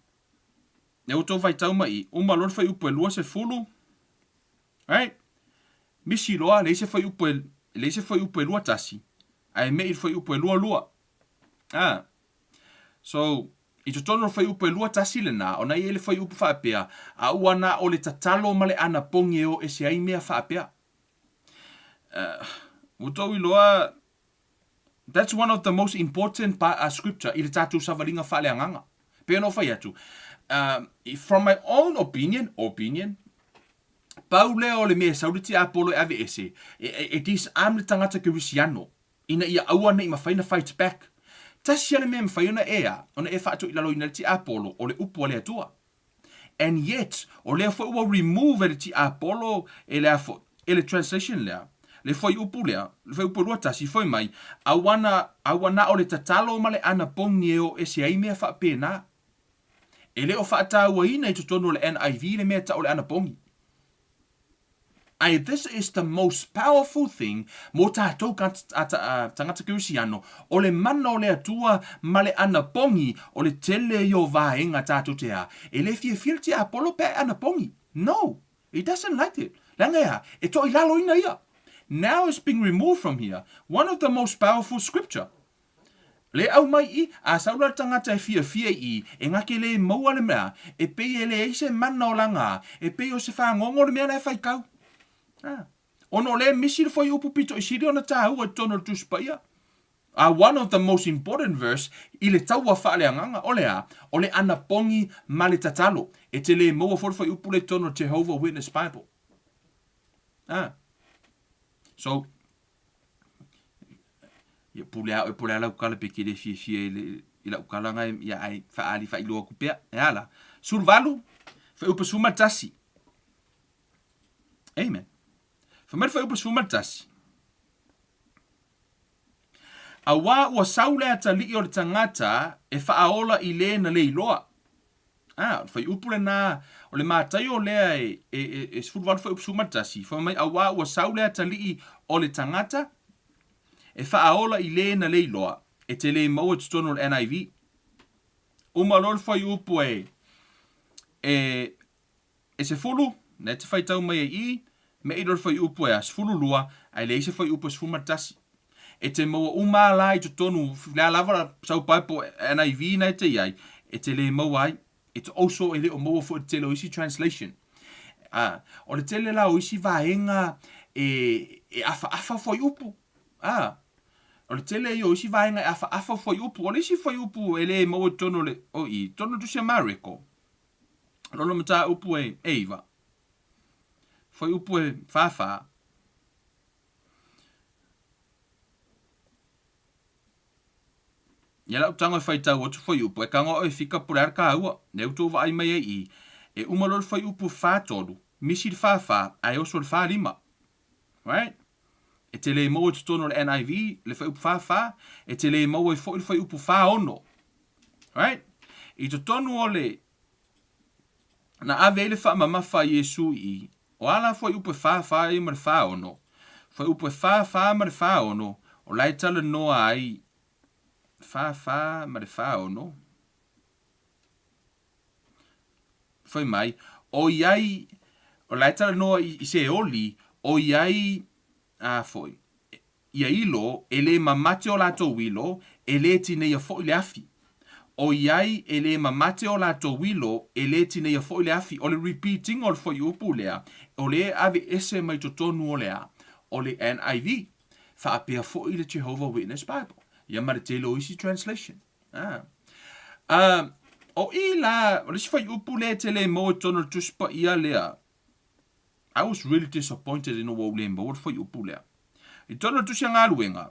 E outou faitau mai i, uma loa le fuaiupu e 20, right? Misi loa, leai se fuaiupu e, leai se fuaiupu e 21, ae me'i le fuaiupu e 22. Ah. So, i totonu o le fuaiupu e 21 lena, ona e i ai le fuaiupu faapea, a ua na o le tatalo ma le anapogi e o ese ai mea faapea. Uh, ua tou iloa, that's one of the most important part, scripture i le tatou savaliga faaleagaga. Pei ona ou fai atu, from my own opinion, opinion, pau lea o le mea e sau le tiapolo e aveese, e, e, e disarm le tagata kerisiano, ina ia aua ne i mafai ona fight back. Tasi lava le mea e mafai ona e a, ona e faatoilaloina le tiapolo, o le upu a le Atua. And yet, o lea foi ua remove e le tiapolo e le a foi, e le translation lea, le fuaiupu lea, le fuaiupu e 21, fai mai, aua na, aua na o le tatalo ma le anapogi e o ese ai mea faapena. E le o faatauaina i totonu o le NIV le mea e tau o le anapogi. Ae this is the most powerful thing mō tātou tagata Kerisiano, o le mana o le Atua ma le anapogi o le tele ia o vaega tātou te a. E le fiafia le tiapolo pe a e anapogi. No! He doesn't like it. Leaga e a? E toilaloina ia. Now it's being removed from here, one of the most powerful scripture. Le aumai i, a sau la le tagata e fiafia i i, e gake le maua le mea, e pei e leai se mana o lana, e pei o se fagogo le mea la e faitau. A. Ona o lea e misi le fuaiupu pito i sili ona taua i totonu o le Tusi Paia. A one of the most important verse i le taua faaleagaga, o le a? O le anapogi ma le tatalo. E te le maua foi le fuaiupu lea i totonu o le Jehovah Witness Bible. A. So, Ia pule a oe po o le a lau kala pe ke le fiafia i, le, i lau kala ngai ia ai whaali whailoa ku pea. E ala. 18, whaiupa 11. Amen. Whamari whaiupa 11. Auā ua sau le atalii o le tagata e faaola i le na le iloa. A, o le fuaiupu lena, o le mataio lea e, e, e, e 18 fuaiupu 11, fai mai, auā ua sau le atalii o le tagata e faaola i le na le iloa, e te le maua i totonu o le NIV. Uma loa le fuaiupu e, e, E 10, na e te faitau mai ai i, me i loa le fuaiupu e a 12, ae leai se fuaiupu e 11. E te maua uma a la i totonu, le a lava sau Bible NIV na e te i ai, e te le maua ai. It's also e le o maua foi i le tele o isi translation. A, o le tele la o isi vaega e, e afaafa fuaiupu. A, o le tele ia o isi vaega e afaafa fuaiupu. O le isi fuaiupu e le maua i totonu o le, o i, totonu o le Tusi a Mareko, Lona mataupu e 9. Fuaiupu e 44. Ia lau tago e faitau atu fuaiupu, e tago au e fika po o le a le taua. Lea ua tou vaai mai ai i i, e uma loa le fuaiupu 43, misi le 44, ae oso le 45. Right? E te le maua i totonu o le NIV le fuaiupu 44, e te le maua ai foi le fuaiupu 46. Right? I totonu o le na ave ai le faamamafa a Iesu i i, o a la fuaiupu e 44 ai ma le 46? Fuaiupu e 44 ma le 46, o la e talanoa ai 44 ma le 46. Fai mai, ʻoiai, o la e talanoa i, i Seoli, ʻoiai, a foi, ia ilo, e le mamate o latou ilo, e le tineia foi le afi. ʻOiai e le mamate o latou ilo, e le tineia foi le afi. O le repeat ina o le fuaiupu lea, o lea e aveese mai totonu o le a? O le NIV. Faapea foi le Jehovah Witness Bible. Ia ma le tele o isi translation. Ah. Ah. O i la, o le isi fuaiupu lea e te le maua i totonu o le Tusi Paia lea, I was really disappointed ina ua ou le maua le fuaiupu lea. I totonu o le Tusi a Galuega,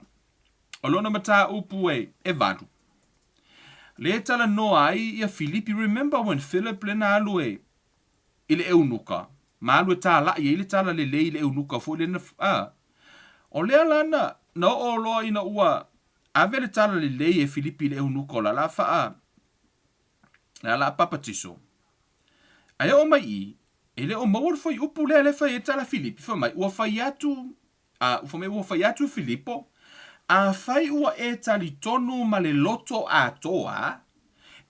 o lona mataupu e, e valu. Lea e talanoa ai ia Filipi, remember when Philip lea na alu e, i le eunuka, ma alu e talai ai le tala lelei i le eunuka foi lea na, a. O lea la na, na oo loa ina ua ave le tala lelei e Filipi i le eunuka o la la faa, la la papatiso. Ae oo mai i, e le o maua le fuaiupu lea lea fai ai le tala a Filipi, fai mai, ua fai atu, a, fai mai ua fai atu e Filipo, Afai ua e talitonu ma le loto atoa,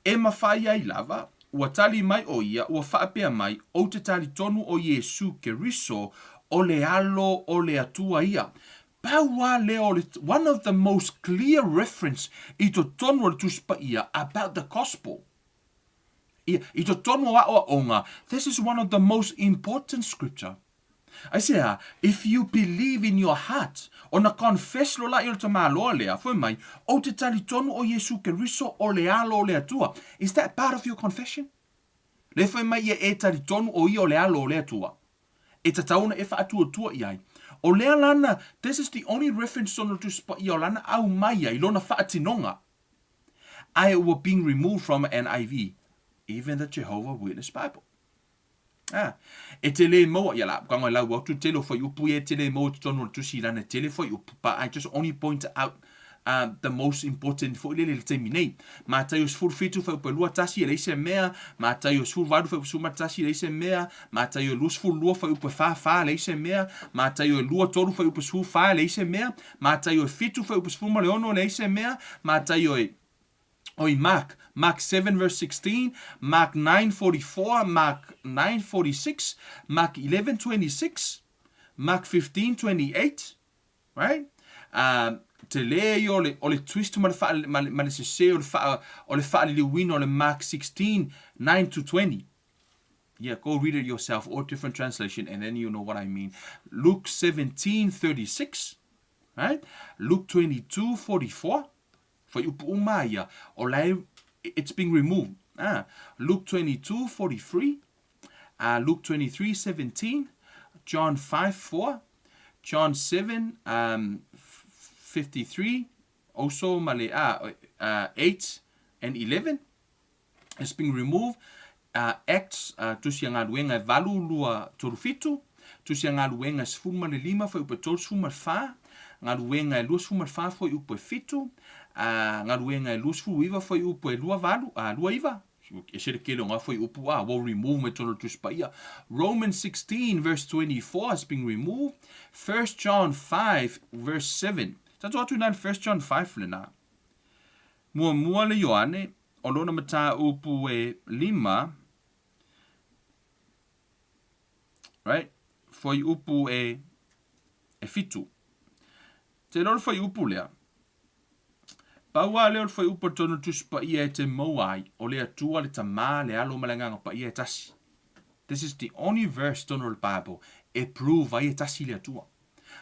e mafai ai lava, ua tali mai ʻo ia, ua faapea mai, Ou te talitonu ʻo Iesū Keriso o le Alo o le Atua ia. Pau lava lea o le one of the most clear reference i totonu o le Tusi Paia about the Gospel. Ia, i totonu o aʻoaʻoga, this is one of the most important scripture. Aisea, if you believe in your heart, ona confess loa laia o le tamaloa lea, fai mai, ou te talitonu o Iesu Keriso o le Alo o le Atua. Is that part of your confession? Lea fai mai ia e talitonu o ia o le Alo o le Atua. E tatau ona e faatuatua i ai. O lea lana, this is the only reference tonu o le Tusi Paia o lana aumai ai lona faatinoga. Ae ua being removed from NIV, even the Jehovah Witness Bible. A, e te le maua, ia la, kanga lau atu tele o fuaiupu ia e te le maua i totonu o le tusi lana tele fuaiupu, but I just only point out uh, the most important foi lele i le taimi nei. Mataio 17 fuaiupu e 21 e leai se mea, Mataio 18 fuaiupu 11 e leai se mea, Mataio 22 fuaiupu e 44 e leai se mea, Mataio 23 fuaiupu 14 e leai se mea, Mataio 7 fuaiupu 16 e leai se mea, Mataio e oi Mark, Mark 7 verse 16, Mark 9:44, Mark 9:46, Mark 11:26, Mark 15:28, right? Um, tele ia o le, o le twist ma le, wha, ma le, ma le sese o le, wha, o le whaaliliuina o le Mark 16, 9 to 20. Yeah, go read it yourself or different translation and then you know what I mean. Luke 17, 36, right? Luke 22, 44. Fuaiupu uma ia, o la e, it's being removed. Ah, Luke 22, 43, uh, Luke 23, 17, John 5, 4, John 7, um, 53, also ma le, ah, uh, 8 and 11. It's being removed. Uh, Acts, uh, tusi a galuega e 8, 2, 3, 7, tusi a galuega e 15, fuaiupu e 34, galuega e 24, fuaiupu e 7, uh, galuega e 29, fuaiupu e 28, uh, 29, ese le tele o ngā fuaiupu a, ua remove mai totonu o le Tusi Paia. Romans 16 verse 24 has been removed. 1 John 5 verse 7. Tatou atu i nā le 1 John 5 lena. Muamua le Ioane, o lona mataupu e lima, right, fuaiupu e, e fitu. Te iloa le fuaiupu lea, pau lava lea o le fuaiupu a le tonu Tusi Paia e te maua ai, o le Atua, le Tama, le Alo ma le Agaga Paia e tasi. This is the only verse tonu o le Bible e prove ai e tasi le Atua.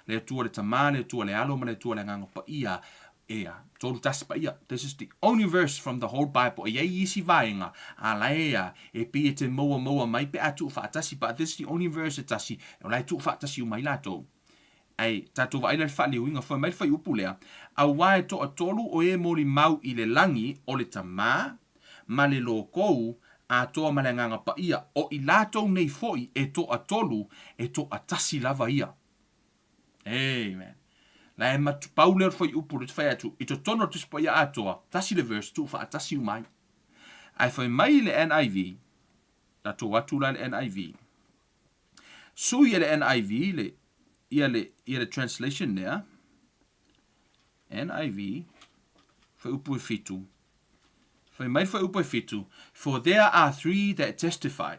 Le Atua le Tama, le Atua le Alo ma le Atua le Agaga Paia, ea, tolu tasi paia. This is the only verse from the whole Bible. E iai isi vaega, a la ea, e pei e te maua maua mai pe a tuu faatasi, but this is the only verse e tasi, o la e tuu faatasi uma ai latou. Ai, tatou vaai la le faaleuiga, fai mai le fuaiupu lea, Auā e toatolu o e molimau i le lagi, o le Tama, ma le Lokou, atoa ma le Agaga Paia, o i latou nei foi e toatolu, e toatasi lava ia. Amen. La e matu pau lea o le fuaiupu lea te fai atu, i totonu o le Tusi Paia atoa, tasi le verse, tuu faatasi uma ai. Ae fai mai le NIV, tatou atu la le NIV, sui e le NIV le, ia le, ia le translation lea, NIV, fuaiupu e fitu, fai mai le fuaiupu e fitu, for there are three that testify,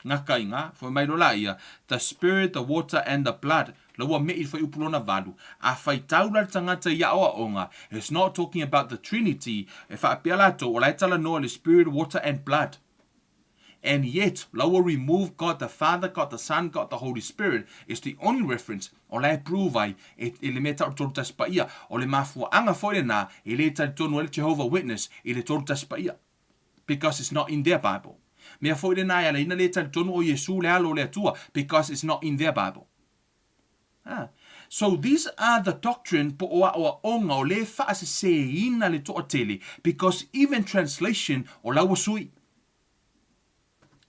ngaka i ngā, fai mai loa laia, the spirit, the water and the blood, la ua me'i le fuaiupu lona valu, a faitau la le tagata i aoaoga, it's not talking about the trinity, e faapea latou, o la e talanoa i le spirit, water and blood. And yet, la ua remove God the Father, God the Son, God the Holy Spirit is the only reference o la e prove ai e, e le mea tau le Tolu Tasi Paia. O le mafuaaga foi lena e le talitonu ai le Jehovah Witness i le Tolu Tasi Paia. Because it's not in their Bible. Mea foi lena e ala ai ona le talitonu o Iesu le Alo o le Atua, because it's not in their Bible. Ah. So these are the doctrine po o aʻoaʻoga o lē faasesēina le toatele, because even translation o la ua sui.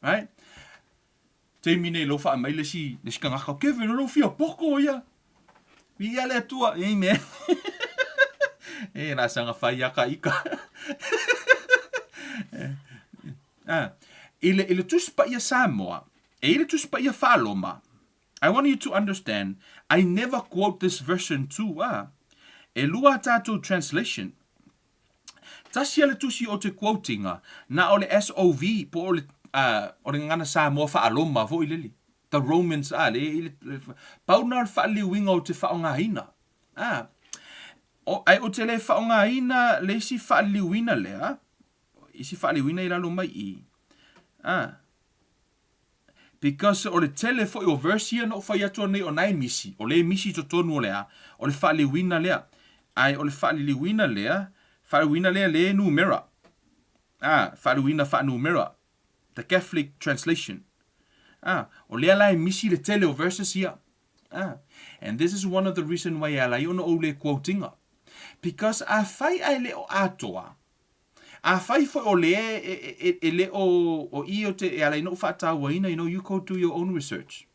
Right? Taimi nei lou faamai le isi, le isi kangaka, Kevin, o lou fia poko ia. Viia le Atua. Amen. e la sanga fai ia ka ika. ah. I le, i le Tusi Paia Samoa, e i le Tusi Paia Faaloma, I want you to understand, I never quote this version too, ah. E lua a tātou translation. Tasi a le tusi o te quotinga, na o le SOV, po o le, uh, o le gagana Samoa faaloma foi lele. The Romans, ah, le, le, le, pau na o le faaliliuina o te faaaogaina. Ah, o, ai o te le faaaogaina le isi faaliliuina lea, isi faaliliuina i lalo mai i. Ah, Because o le tele foi o verse ia na ou fai atu anei o na e misi, o le misi i totonu o le a, o le faaliliuina lea. Ae o le faaliliuina lea, faaliliuina lea le numera. Ah, faaliliuina faanumera. The Catholic translation. Ah, o lea la e misi le tele o verses ia. Ah, and this is one of the reason why e ala ai ona ou le quote ina. Because afai ae le o atoa, Afai foi o lea e le o o i o te e ala ai na ou faatauaina, you know, you go do your own research.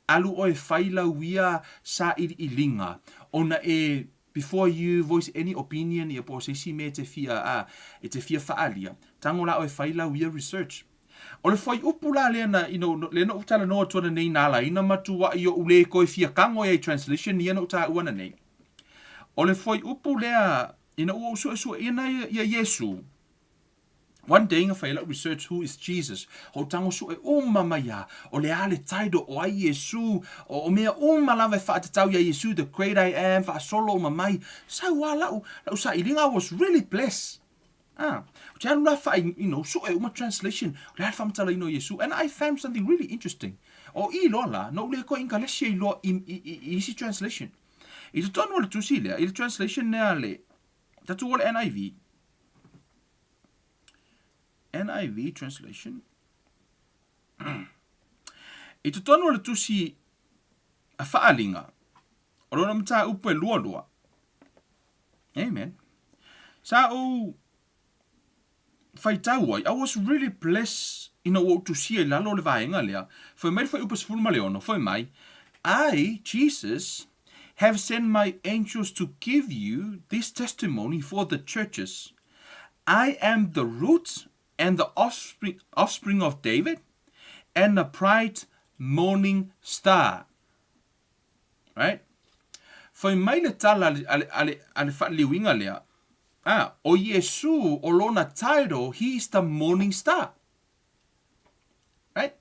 Alu oe fai lau ia sailiiliga ona e before you voice any opinion ia po o se isi mea e te fia a e te fia faaalia, tago la oe fai lau ia research. O le fuaiupu la lea na, you know, lea na ou talanoa atu ana nei na ala ai na matuai oʻu le toe fia tago ai i translation ia na ou taua ana nei. O le fuaiupu lea Ina ua ou suesueina ia Iesu, one day na fai ai lau research who is Jesus, o tago sue uma mai a, o le a le title o ai Iesu, o mea uma lava e faatatau ia Iesu, the great I am, faasolo uma mai, sau a lau, lau sailiga, I was really blessed. Ah, ou te alu la faa, you know, sue uma translation, o le a le faamatalaina o Iesu, and I found something really interesting. O i loa la, na ou le koe Ingalesi ai loa i, i, i, i isi translation. I totonu o le tusi lea, i le translation lea a le, tatou o le NIV, NIV translation, i totonu o le tusi a Faalinga, o lona mataupu e lualua. Amen. Sa ou faitau ai, I was really blessed ina ua ou tusia i lalo o le vaega lea, fai mai le fuaiupu 16, fai mai, I, Jesus, have sent my angels to give you this testimony for the churches. I am the root and the offspring, offspring of David and the bright morning star. Right? Fai mai le tala a le, a le, a le, a le faaliliuina lea, ah, o Iesu, o lona title, he is the morning star. Right?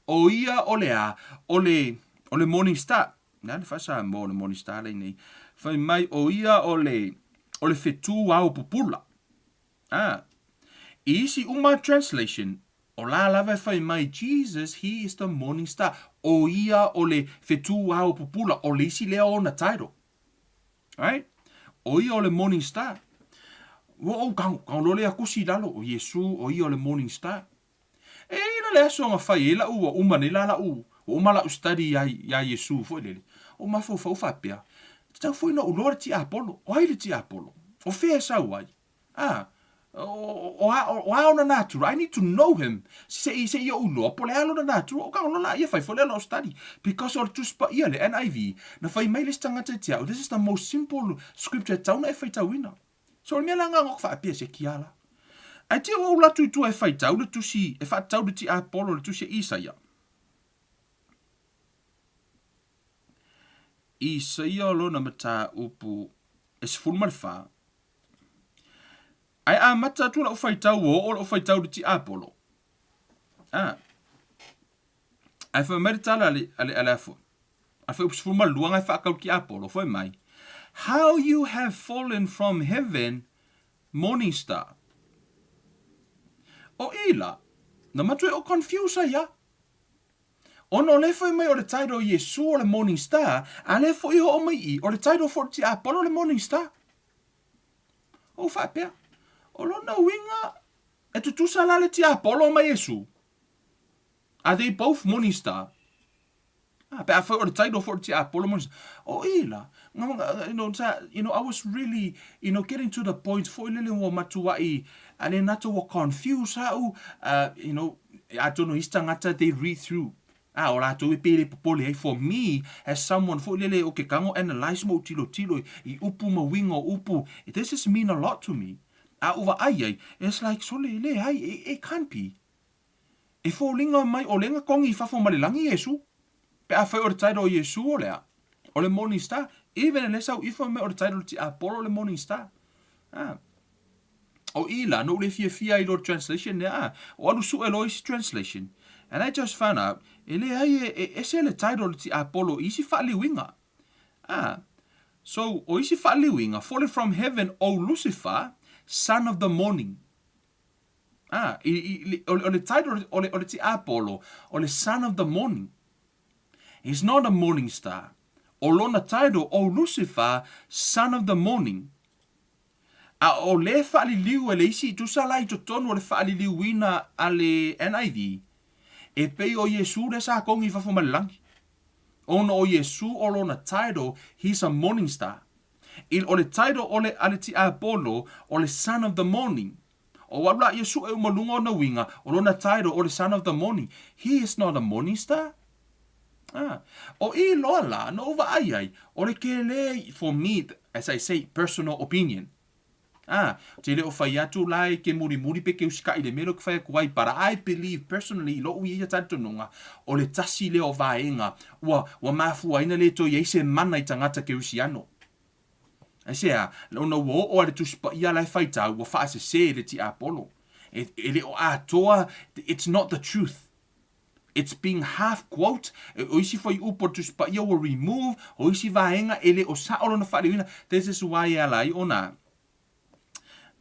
O ia o le a, o le, o le morning star. Nā le faa-Samoa o le morning star lei nei. Fai mai, o ia o le, o le whetū ao pupula. Ah. I isi uma translation, o la lava e fai mai, Jesus, he is the morning star. O ia o le whetū ao pupula, o le isi lea ona title. Right? O ia o le morning star. Ua ou tago, tago loa lea tusi i lalo, o Iesu, o ia o le morning star. E i ai la le aso na fai ai lau, ua uma nei la lau, ua uma lau study iā, iā Iesu foi lele. Ua mafaufau faapea, tatau foi ona ou iloa le tiapolo. O ai le tiapolo? O fea e sau ai? Ah, o, a, o a ona natura? I need to know him. Se i, se i ou iloa, po o le a lona natura, o tago loa laia fai foi lea lau study. Because o le Tusi Paia le NIV, na fai mai le isi tagata ia te au, this is the most simple scripture e tatau ona e faitauina. So o le mea la lena na ou faapea se kia la. Ae te i ua ou alu atu i tua e faitau le tusi, e faatatau le tiapolo i le tusi a Isaia. Isaia o lona mataupu e 14. Ae amata atu lau faitau ua oo lau faitau i le tiapolo. Ah. Ae fai mai le tala a le, a le, a le, a le fuaiupu 12 na e faatau le tiapolo, fai mai, How you have fallen from heaven, morning star. O i la, na matua e o confuse ai a. Ona o lea fai mai o le title o Iesu o le morning star, a lea foi e oo mai i, o le title foi o le tiapolo o le morning star. Ou faapea, o lona uiga, E tutusa la le tiapolo ma Iesu? Are they both morning star? Ah, pe afai o le title foi o le tiapolo morning star. O i la, you know, sa, you know, I was really, you know, getting to the point foi lele ua matuai, a le nata ua confuse au, uh, you know, atonu isi tagata they read through. Ah, o latou e pele popole ai. For me, as someone foi lele o ke kago analyse ma ou tilotilo i upu ma uiga o upu, this is mean a lot to me. A ou vaai ai, it's like, sole, leai, it, it can't be. E foliga mai, o lea na togi i fafo ma le lagi Iesu. Pe afai o le title o Iesu o le a? O le Morning Star. Even e le sau ifo mai o le title o le tiapolo o le Morning Star. Ah. O i la, no le fiafia i lo translation lea, ah. O alu sue loa isi translation. And I just found out, e leai e, e ese le title o le tiapolo i isi faaliliuiga. Ah. So, o isi faaliliuiga, fallen from heaven, O Lucifer, son of the morning. Ah, i, i, o, o le title o le, o le tiapolo, o le son of the morning. He's not a morning star. O lona title, O Lucifer, son of the morning. A o le faaliliu e le isi tusa la i totonu o le faaliliuina a le NIV, e pei o Iesu lea sa kogi i fafo mai le lagi. Ona o Iesu o lona title, he's a morning star. I, o le title o le, a le tiapolo, o le son of the morning. O alu la Iesu e uma luga ona uiga, o lona title o le son of the morning. He is not a morning star. Ah. O i loa la, na ou vaai ai, o le kele, for me, as I say, personal opinion. Ah, te le o fai atu la e ke mulimuli pe ke usikaʻi i le mea lea ou te fai atu ai, but I believe personally i loʻu ia talitonuga, o le tasi lea o vaega ua, ua mafuaina le toe i ai se mana i tagata kerisiano. Aisea? Ona ua oo a le Tusi Paia la e faitau, ua faasese e le tiapolo. E, e le o atoa, it's not the truth. It's being half quote, o isi fuaiupu o le Tusi Paia ua remove, o isi vaega e le o sao lona faaliliuina. This is why e ala ai ona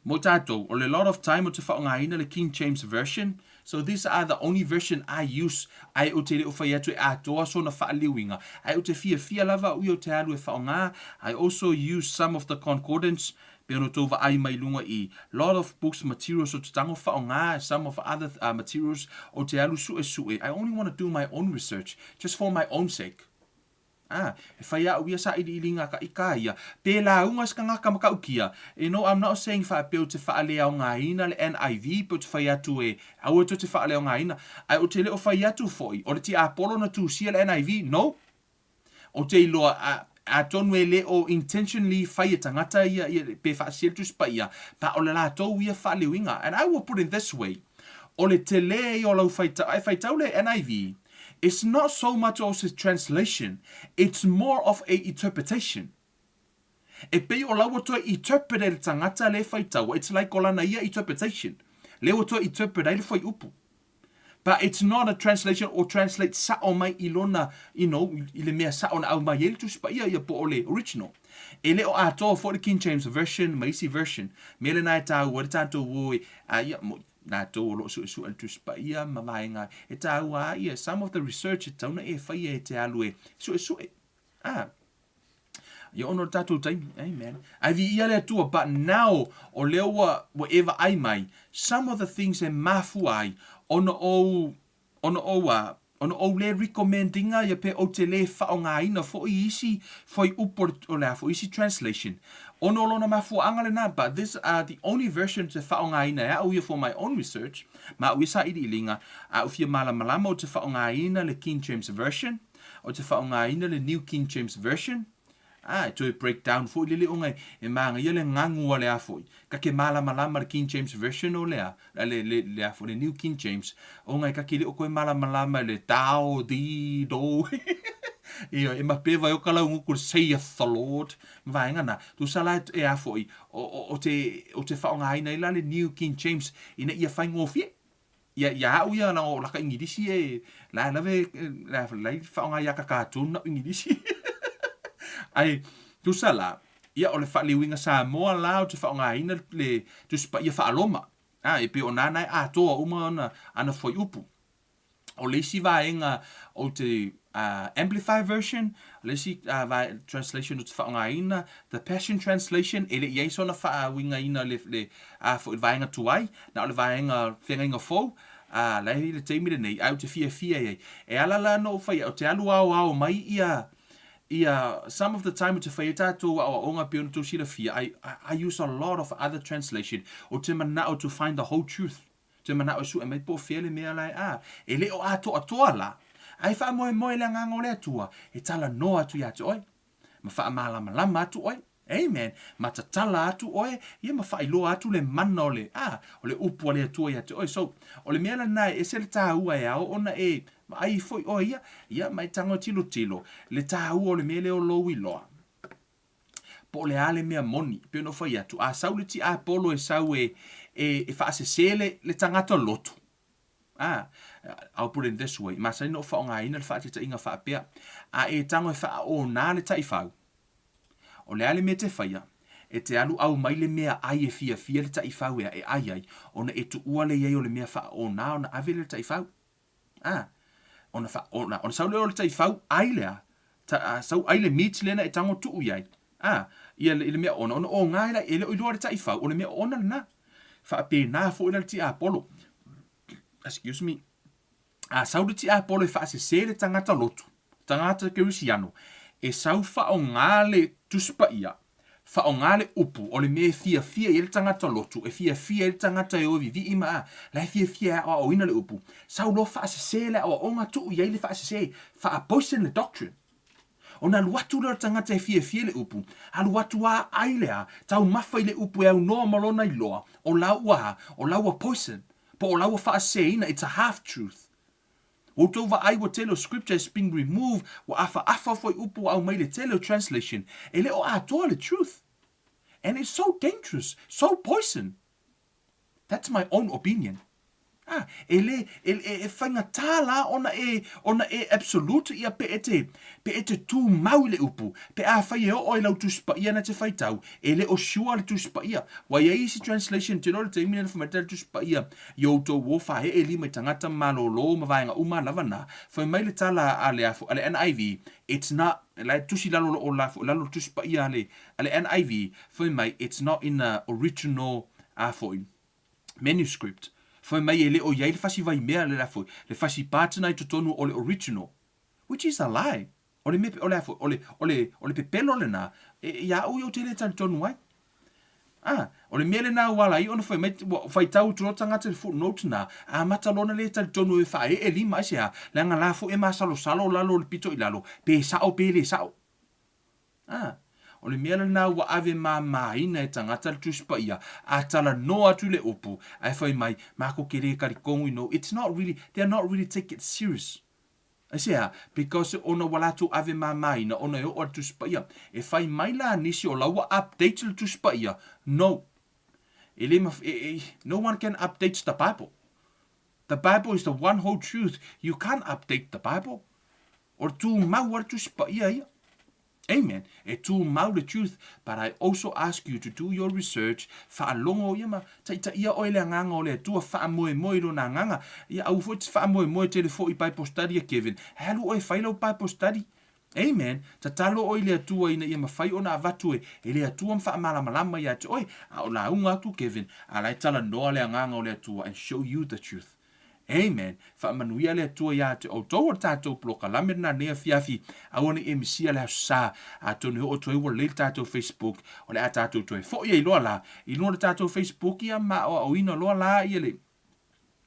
mo tatou, o le lot of time ou te faaaogaina le King James Version, so these are the only version I use, ae ou te le o fai atu e atoa sona faaliliuina, ae ou te fiafia lava au ia ou te alu e faaaoga, I also use some of the concordance, pei ona outou vaai mai luga i lot of books materials ou te tago faaaoga, some of other materials ou te alu suesue, I only want to do my own research, just for my own sake. Ā, e whai a au ia sailiilinga ka ika ia, pē lauga se tagata ma ka'u kia. You know, I'm not saying faapea ou te faaleaogaina le NIV pe ou te fai atu e aua tou te faaleaogaina, ae ou te le o fai atu foi o le tiapolo na tusia le NIV, no! Ou te iloa, a, atonu e le o intentionally fai e tagata ia, ia pe faasia le Tusi Paia, pa o le latou ia faaleuiga. And I will put it this way, o le tele ia o lau faitau, a e faitau le NIV, It's not so much of a translation, it's more of a interpretation. E pei o la ua toe interpret e le tagata le faitaua, it's like o lana ia interpretation, lea ua toe interpret ai le fuaiupu. But it's not a translation or translate sao mai i lona, you know, i le mea sao na aumai ai le Tusi Paia ia po o le original. E le o atoa foi le King James Version ma isi version. Mea lena e tāua ai le tatou o e, a ia, Rātou o lo o suesue le Tusi Paia ma vaega e tāua ai ia some of the research e tatau ona e whaia e te alu e suesue. Ah. Ia ono le tātou taimi. Amen. Ai vi ia le Atua, but now o lea ua, ua e vaai mai, some of the things e mafua ai ona ou Ona ou a, ona ou le recommend ina ia pe ou te le whaongaina foi i isi fuaiupu o le a foi isi translation. Ona o lona mafuaaga lena, but this are the only version te whaongaina e au ia for my own research, ma au ia sailiiliga, a ou fia malamalama ou te whaongaina le King James Version, ou te whaongaina le New King James Version, a, e toe break down foi lele ona e mānaia le gagu a le a foi. Ka ke malamalama le King James Version o le a, le, le, le a foi, le New King James, ona e ka ke le o koe malamalama le thou, thee, do. Ia, e mapeva e o ka lau nguku le saith the Lord. Ma vaega na, tusa la e a foi, o, o, o te, o te whaongaina i la le New King James, ina ia whaingofie. Ia, ia au ia na o laka Ingilisi e, la lave, la, la i whaonga ia ka cartoon na Ingilisi. Ai, tusa la, ia o le whaliuinga Samoa la o te whaongaina le tusi pa ia whaaloma. A, e pe o nāna e atoa uma ona, ana fuaiupu. O le isi vaega ou te Amplify version, o le isi translation ou te faaaogaina, the Passion Translation, e le i i ai sona faauigaina i le, a foi le vaega tuai, na o le vaega feagaiga fou, a la e i le taimi lenei, ae ou te fiafia i ai. E ala la ona ou fai atu, ou te alu aoao mai ia ia some of the time ou te fai ai tatou aoaoga pei ona outou silafia, I, I use a lot of other translation, ou te manao to find the whole truth. Toe manao e sue mai po o fea le mea la e a. E le o atoatoa la, ae faamoemoe le Agaga o le Atua e talanoa atu ia te oe, ma faamalamalama atu oe, amen, ma tatala atu oe, ia ma faailoa atu le mana o le, a, o le upu a le Atua ia te oe. So, o le mea lena e ese le taua e ao ona e vaai foi oe ia, ia ma e tago e tilotilo le taua o le mea lea o lou iloa. Po o le a le mea moni, pei ona ou fai atu, a sau le tiapolo e sau e, e, e faasese le, le tagata lotu, a, I'll put it in this way, masani ona ou faaaogaina le faataitaiga faapea, a e tago e faaona le taifau, o le a le mea e te faia? E te alu aumai le mea ai e fiafia le taifau ea e ai ai, ona e tuua le i ai o le mea faaona ona ave lea i le taifau. A, ona, fa, ona, ona sau lea o le taifau, ai lea, ta, a, sau ai le meat lea na e tago tuu i ai. A, ia i le mea ona, ona oga ai la, e le o iloa le taifau, o le mea ona lena. Faapena foi la le tiapolo. Excuse me. A sau le tiapolo e faasese le tagata lotu, tagata kerisiano, e sau faaaoga le Tusi Paia, faaaoga le upu o le mea e fiafia i ai le tagata lotu, e fiafia ai le tagata e o e vivii ma a, la e fiafia e aoaoina le upu, sau loa faasese le aoaoga, tuu i ai le faasese, faa-poison le doctrine. Ona alu atu lea o le tagata e fiafia i le upu, alu atu a ai le a, taumafa i le upu e aunoa ma lona iloa, o la ua a, o la ua poison, po o la ua faaseseina, it's a half truth. Ua outou vaai ua tele o scripture has been removed, ua afaafa foi upu ua aumai le tele o translation, e le o atoa le truth. And it's so dangerous, so poison. That's my own opinion. Ah, e le, e, e, e faigata la ona e, ona e absolute ia pe e te, pe e te tumau i le upu, pe afai e oo i lau Tusi Paia na te faitau, e le o sure le Tusi Paia. Ua i ai isi translation, te iloa le taimi lea na fai mai le Tusi Paia, i outou o faee lima i tagata malolo ma vaega uma lava na, fai mai le tala a le, a le NIV, it's not, la e tusi lalo o la, lalo le Tusi Paia a le, a le NIV, fai mai, it's not in the original, a foi, manuscript. Fai mai e le o i ai le fasi vaimea le la foi, le fasi patna i totonu o le original. Which is a lie. O le mea, o le a foi, o le, o le, o le pepelo lena, e, ia au ia ou te le talitonu ai. A, o le mea lena ua ala ai ona fai mai, ua faitau atu loa tagata i le footnote na, amata loa ona le talitonu e faaee lima, aisea, leaga la foi e masalosalo lalo o le pito i lalo, pe sao pe le sao. A, o le mea lena ua ave māmāina e tagata le Tusi Paia, a talanoa atu i le upu, ae fai mai, makou ke le talitonu, you know, it's not really, they are not really take it serious. Aisea? Because ona ua latou ave māmāina ona e oo a le Tusi Paia. E fai mai la nisi o la ua update le Tusi Paia. No. E le maf e, e, no one can update the Bible. The Bible is the one whole truth. You can't update the Bible. O le tūmau a le Tusi Paia ia. Amen. E tūmau le truth, but I also ask you to do your research, faalogo ia ma taitaia oe le agaga o le Atua, faamoemoe i lona agaga. Ia aua foi te faamoemoe tele foi i Bible study a Kevin. Ae alu oe e fai lau Bible study. Amen. Tatalo oe i le Atua ina ia mafai ona avatu e, e le Atua ma faamalamalama ia te oe. A o lauga atu Kevin, a la e talanoa le agaga o le Atua and show you the truth. Amen. Faamanuia le Atua ia te outou o le tatou polokalame lena nei afiafi. Aua ne i e misia le Aso Sa. Atonu e oo atu ai ua lelei le tatou Facebook. O le a tatou toe foi ai loa la i luga o le tatou Facebook ia ma aoaoina loa la ia le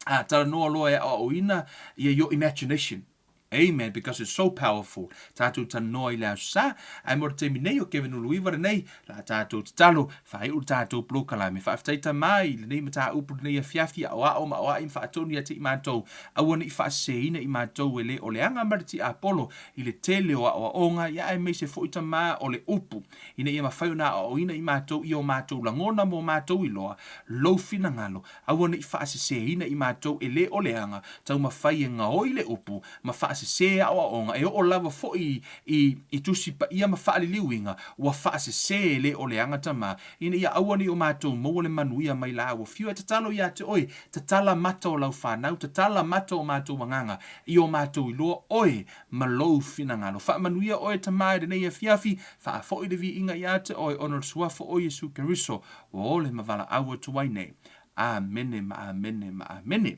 a talanoa loa e aoaoina ia your imagination. Amen because it's so powerful. Tātou talanoa i le Aso Sa, ae mo le taimi nei o Kevin Uluiva lenei, la tātou tatalo, faaiu le tātou polokalame. Faafetai Tamā i lenei mataupu lenei afiafi, aoao ma aoai ma faatonu ia te i mātou, aua ne i faaseseina i mātou e le o le aga ma le tiapolo i le tele o aoaoga, ia aemaise foi Tamā o le upu, ina ia mafai ona aoaoina i mātou i o mātou lagona ma o mātou iloa, lou finagalo, Aua ne i faaseseina i matou e le o le aga, taumafai e gaoi le upu ma faasese. faasese aoaoga, e oo lava foi i, i Tusi Paia ma faaliliuina, ua faasese e le o le aga Tama, ina ia aua ne i o matou maua le manuia mai la ua fiu e tatalo ia te oe, tatala mata o lau fanau, tatala mata o matou agaga, i o matou iloa oe ma lou finagalo. Faamanuia oe Tama i lenei afiafi, faafoi le viiga ia te oe ona o le Suafa o Iesu Keriso, ua ole ma valaau atu ai nei. Amene ma amene ma amene.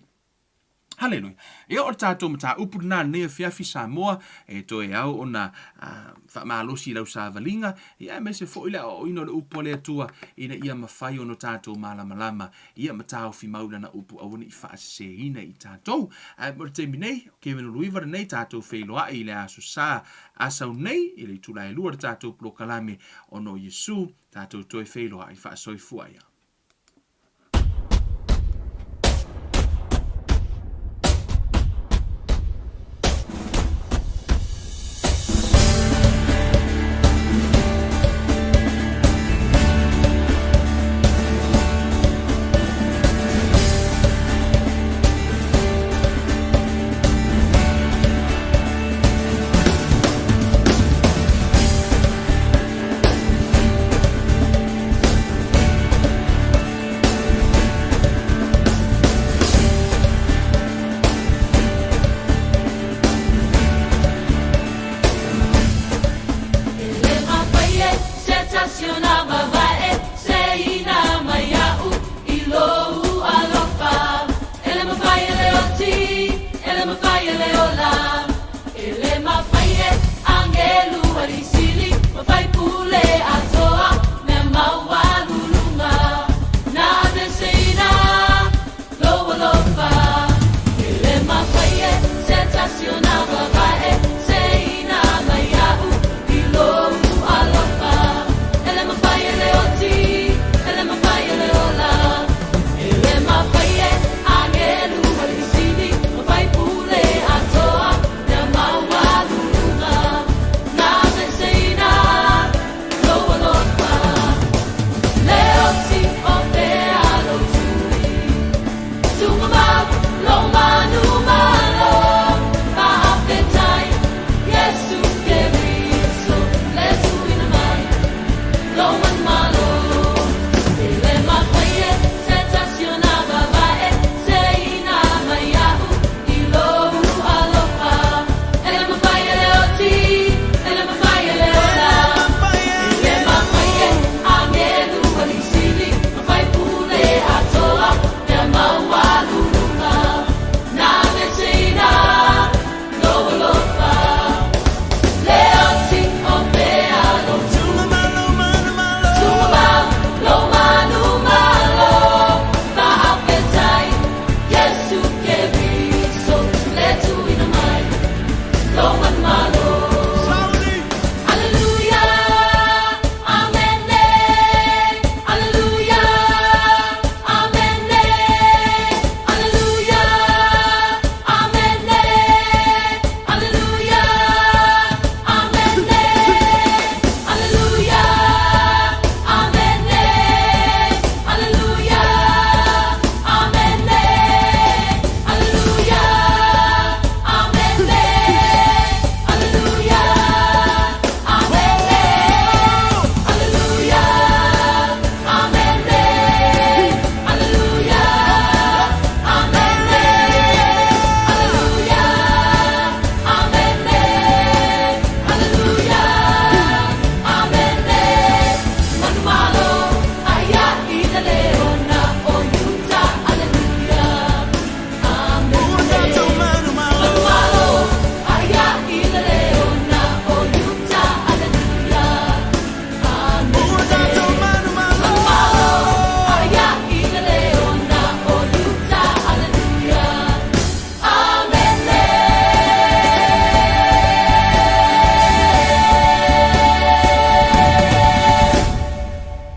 Haleluia. Ia o le tatou mataupu lena lenei afiafi Samoa, e toe ao ona faamalosi i lau savaliga, ia aemaise foi le aoaoina o le upu a le Atua ina ia mafai ona tatou malamalama ia ma taofi mau i lana upu aua ne i faaseseina i tatou. Ae mo le taimi nei, o Kevin Uluiva lenei tatou feiloai i le Aso Sa Asau nei i le itula e 2 le tatou polokalame ona o Iesu tatou toe feiloai faasoifua ia.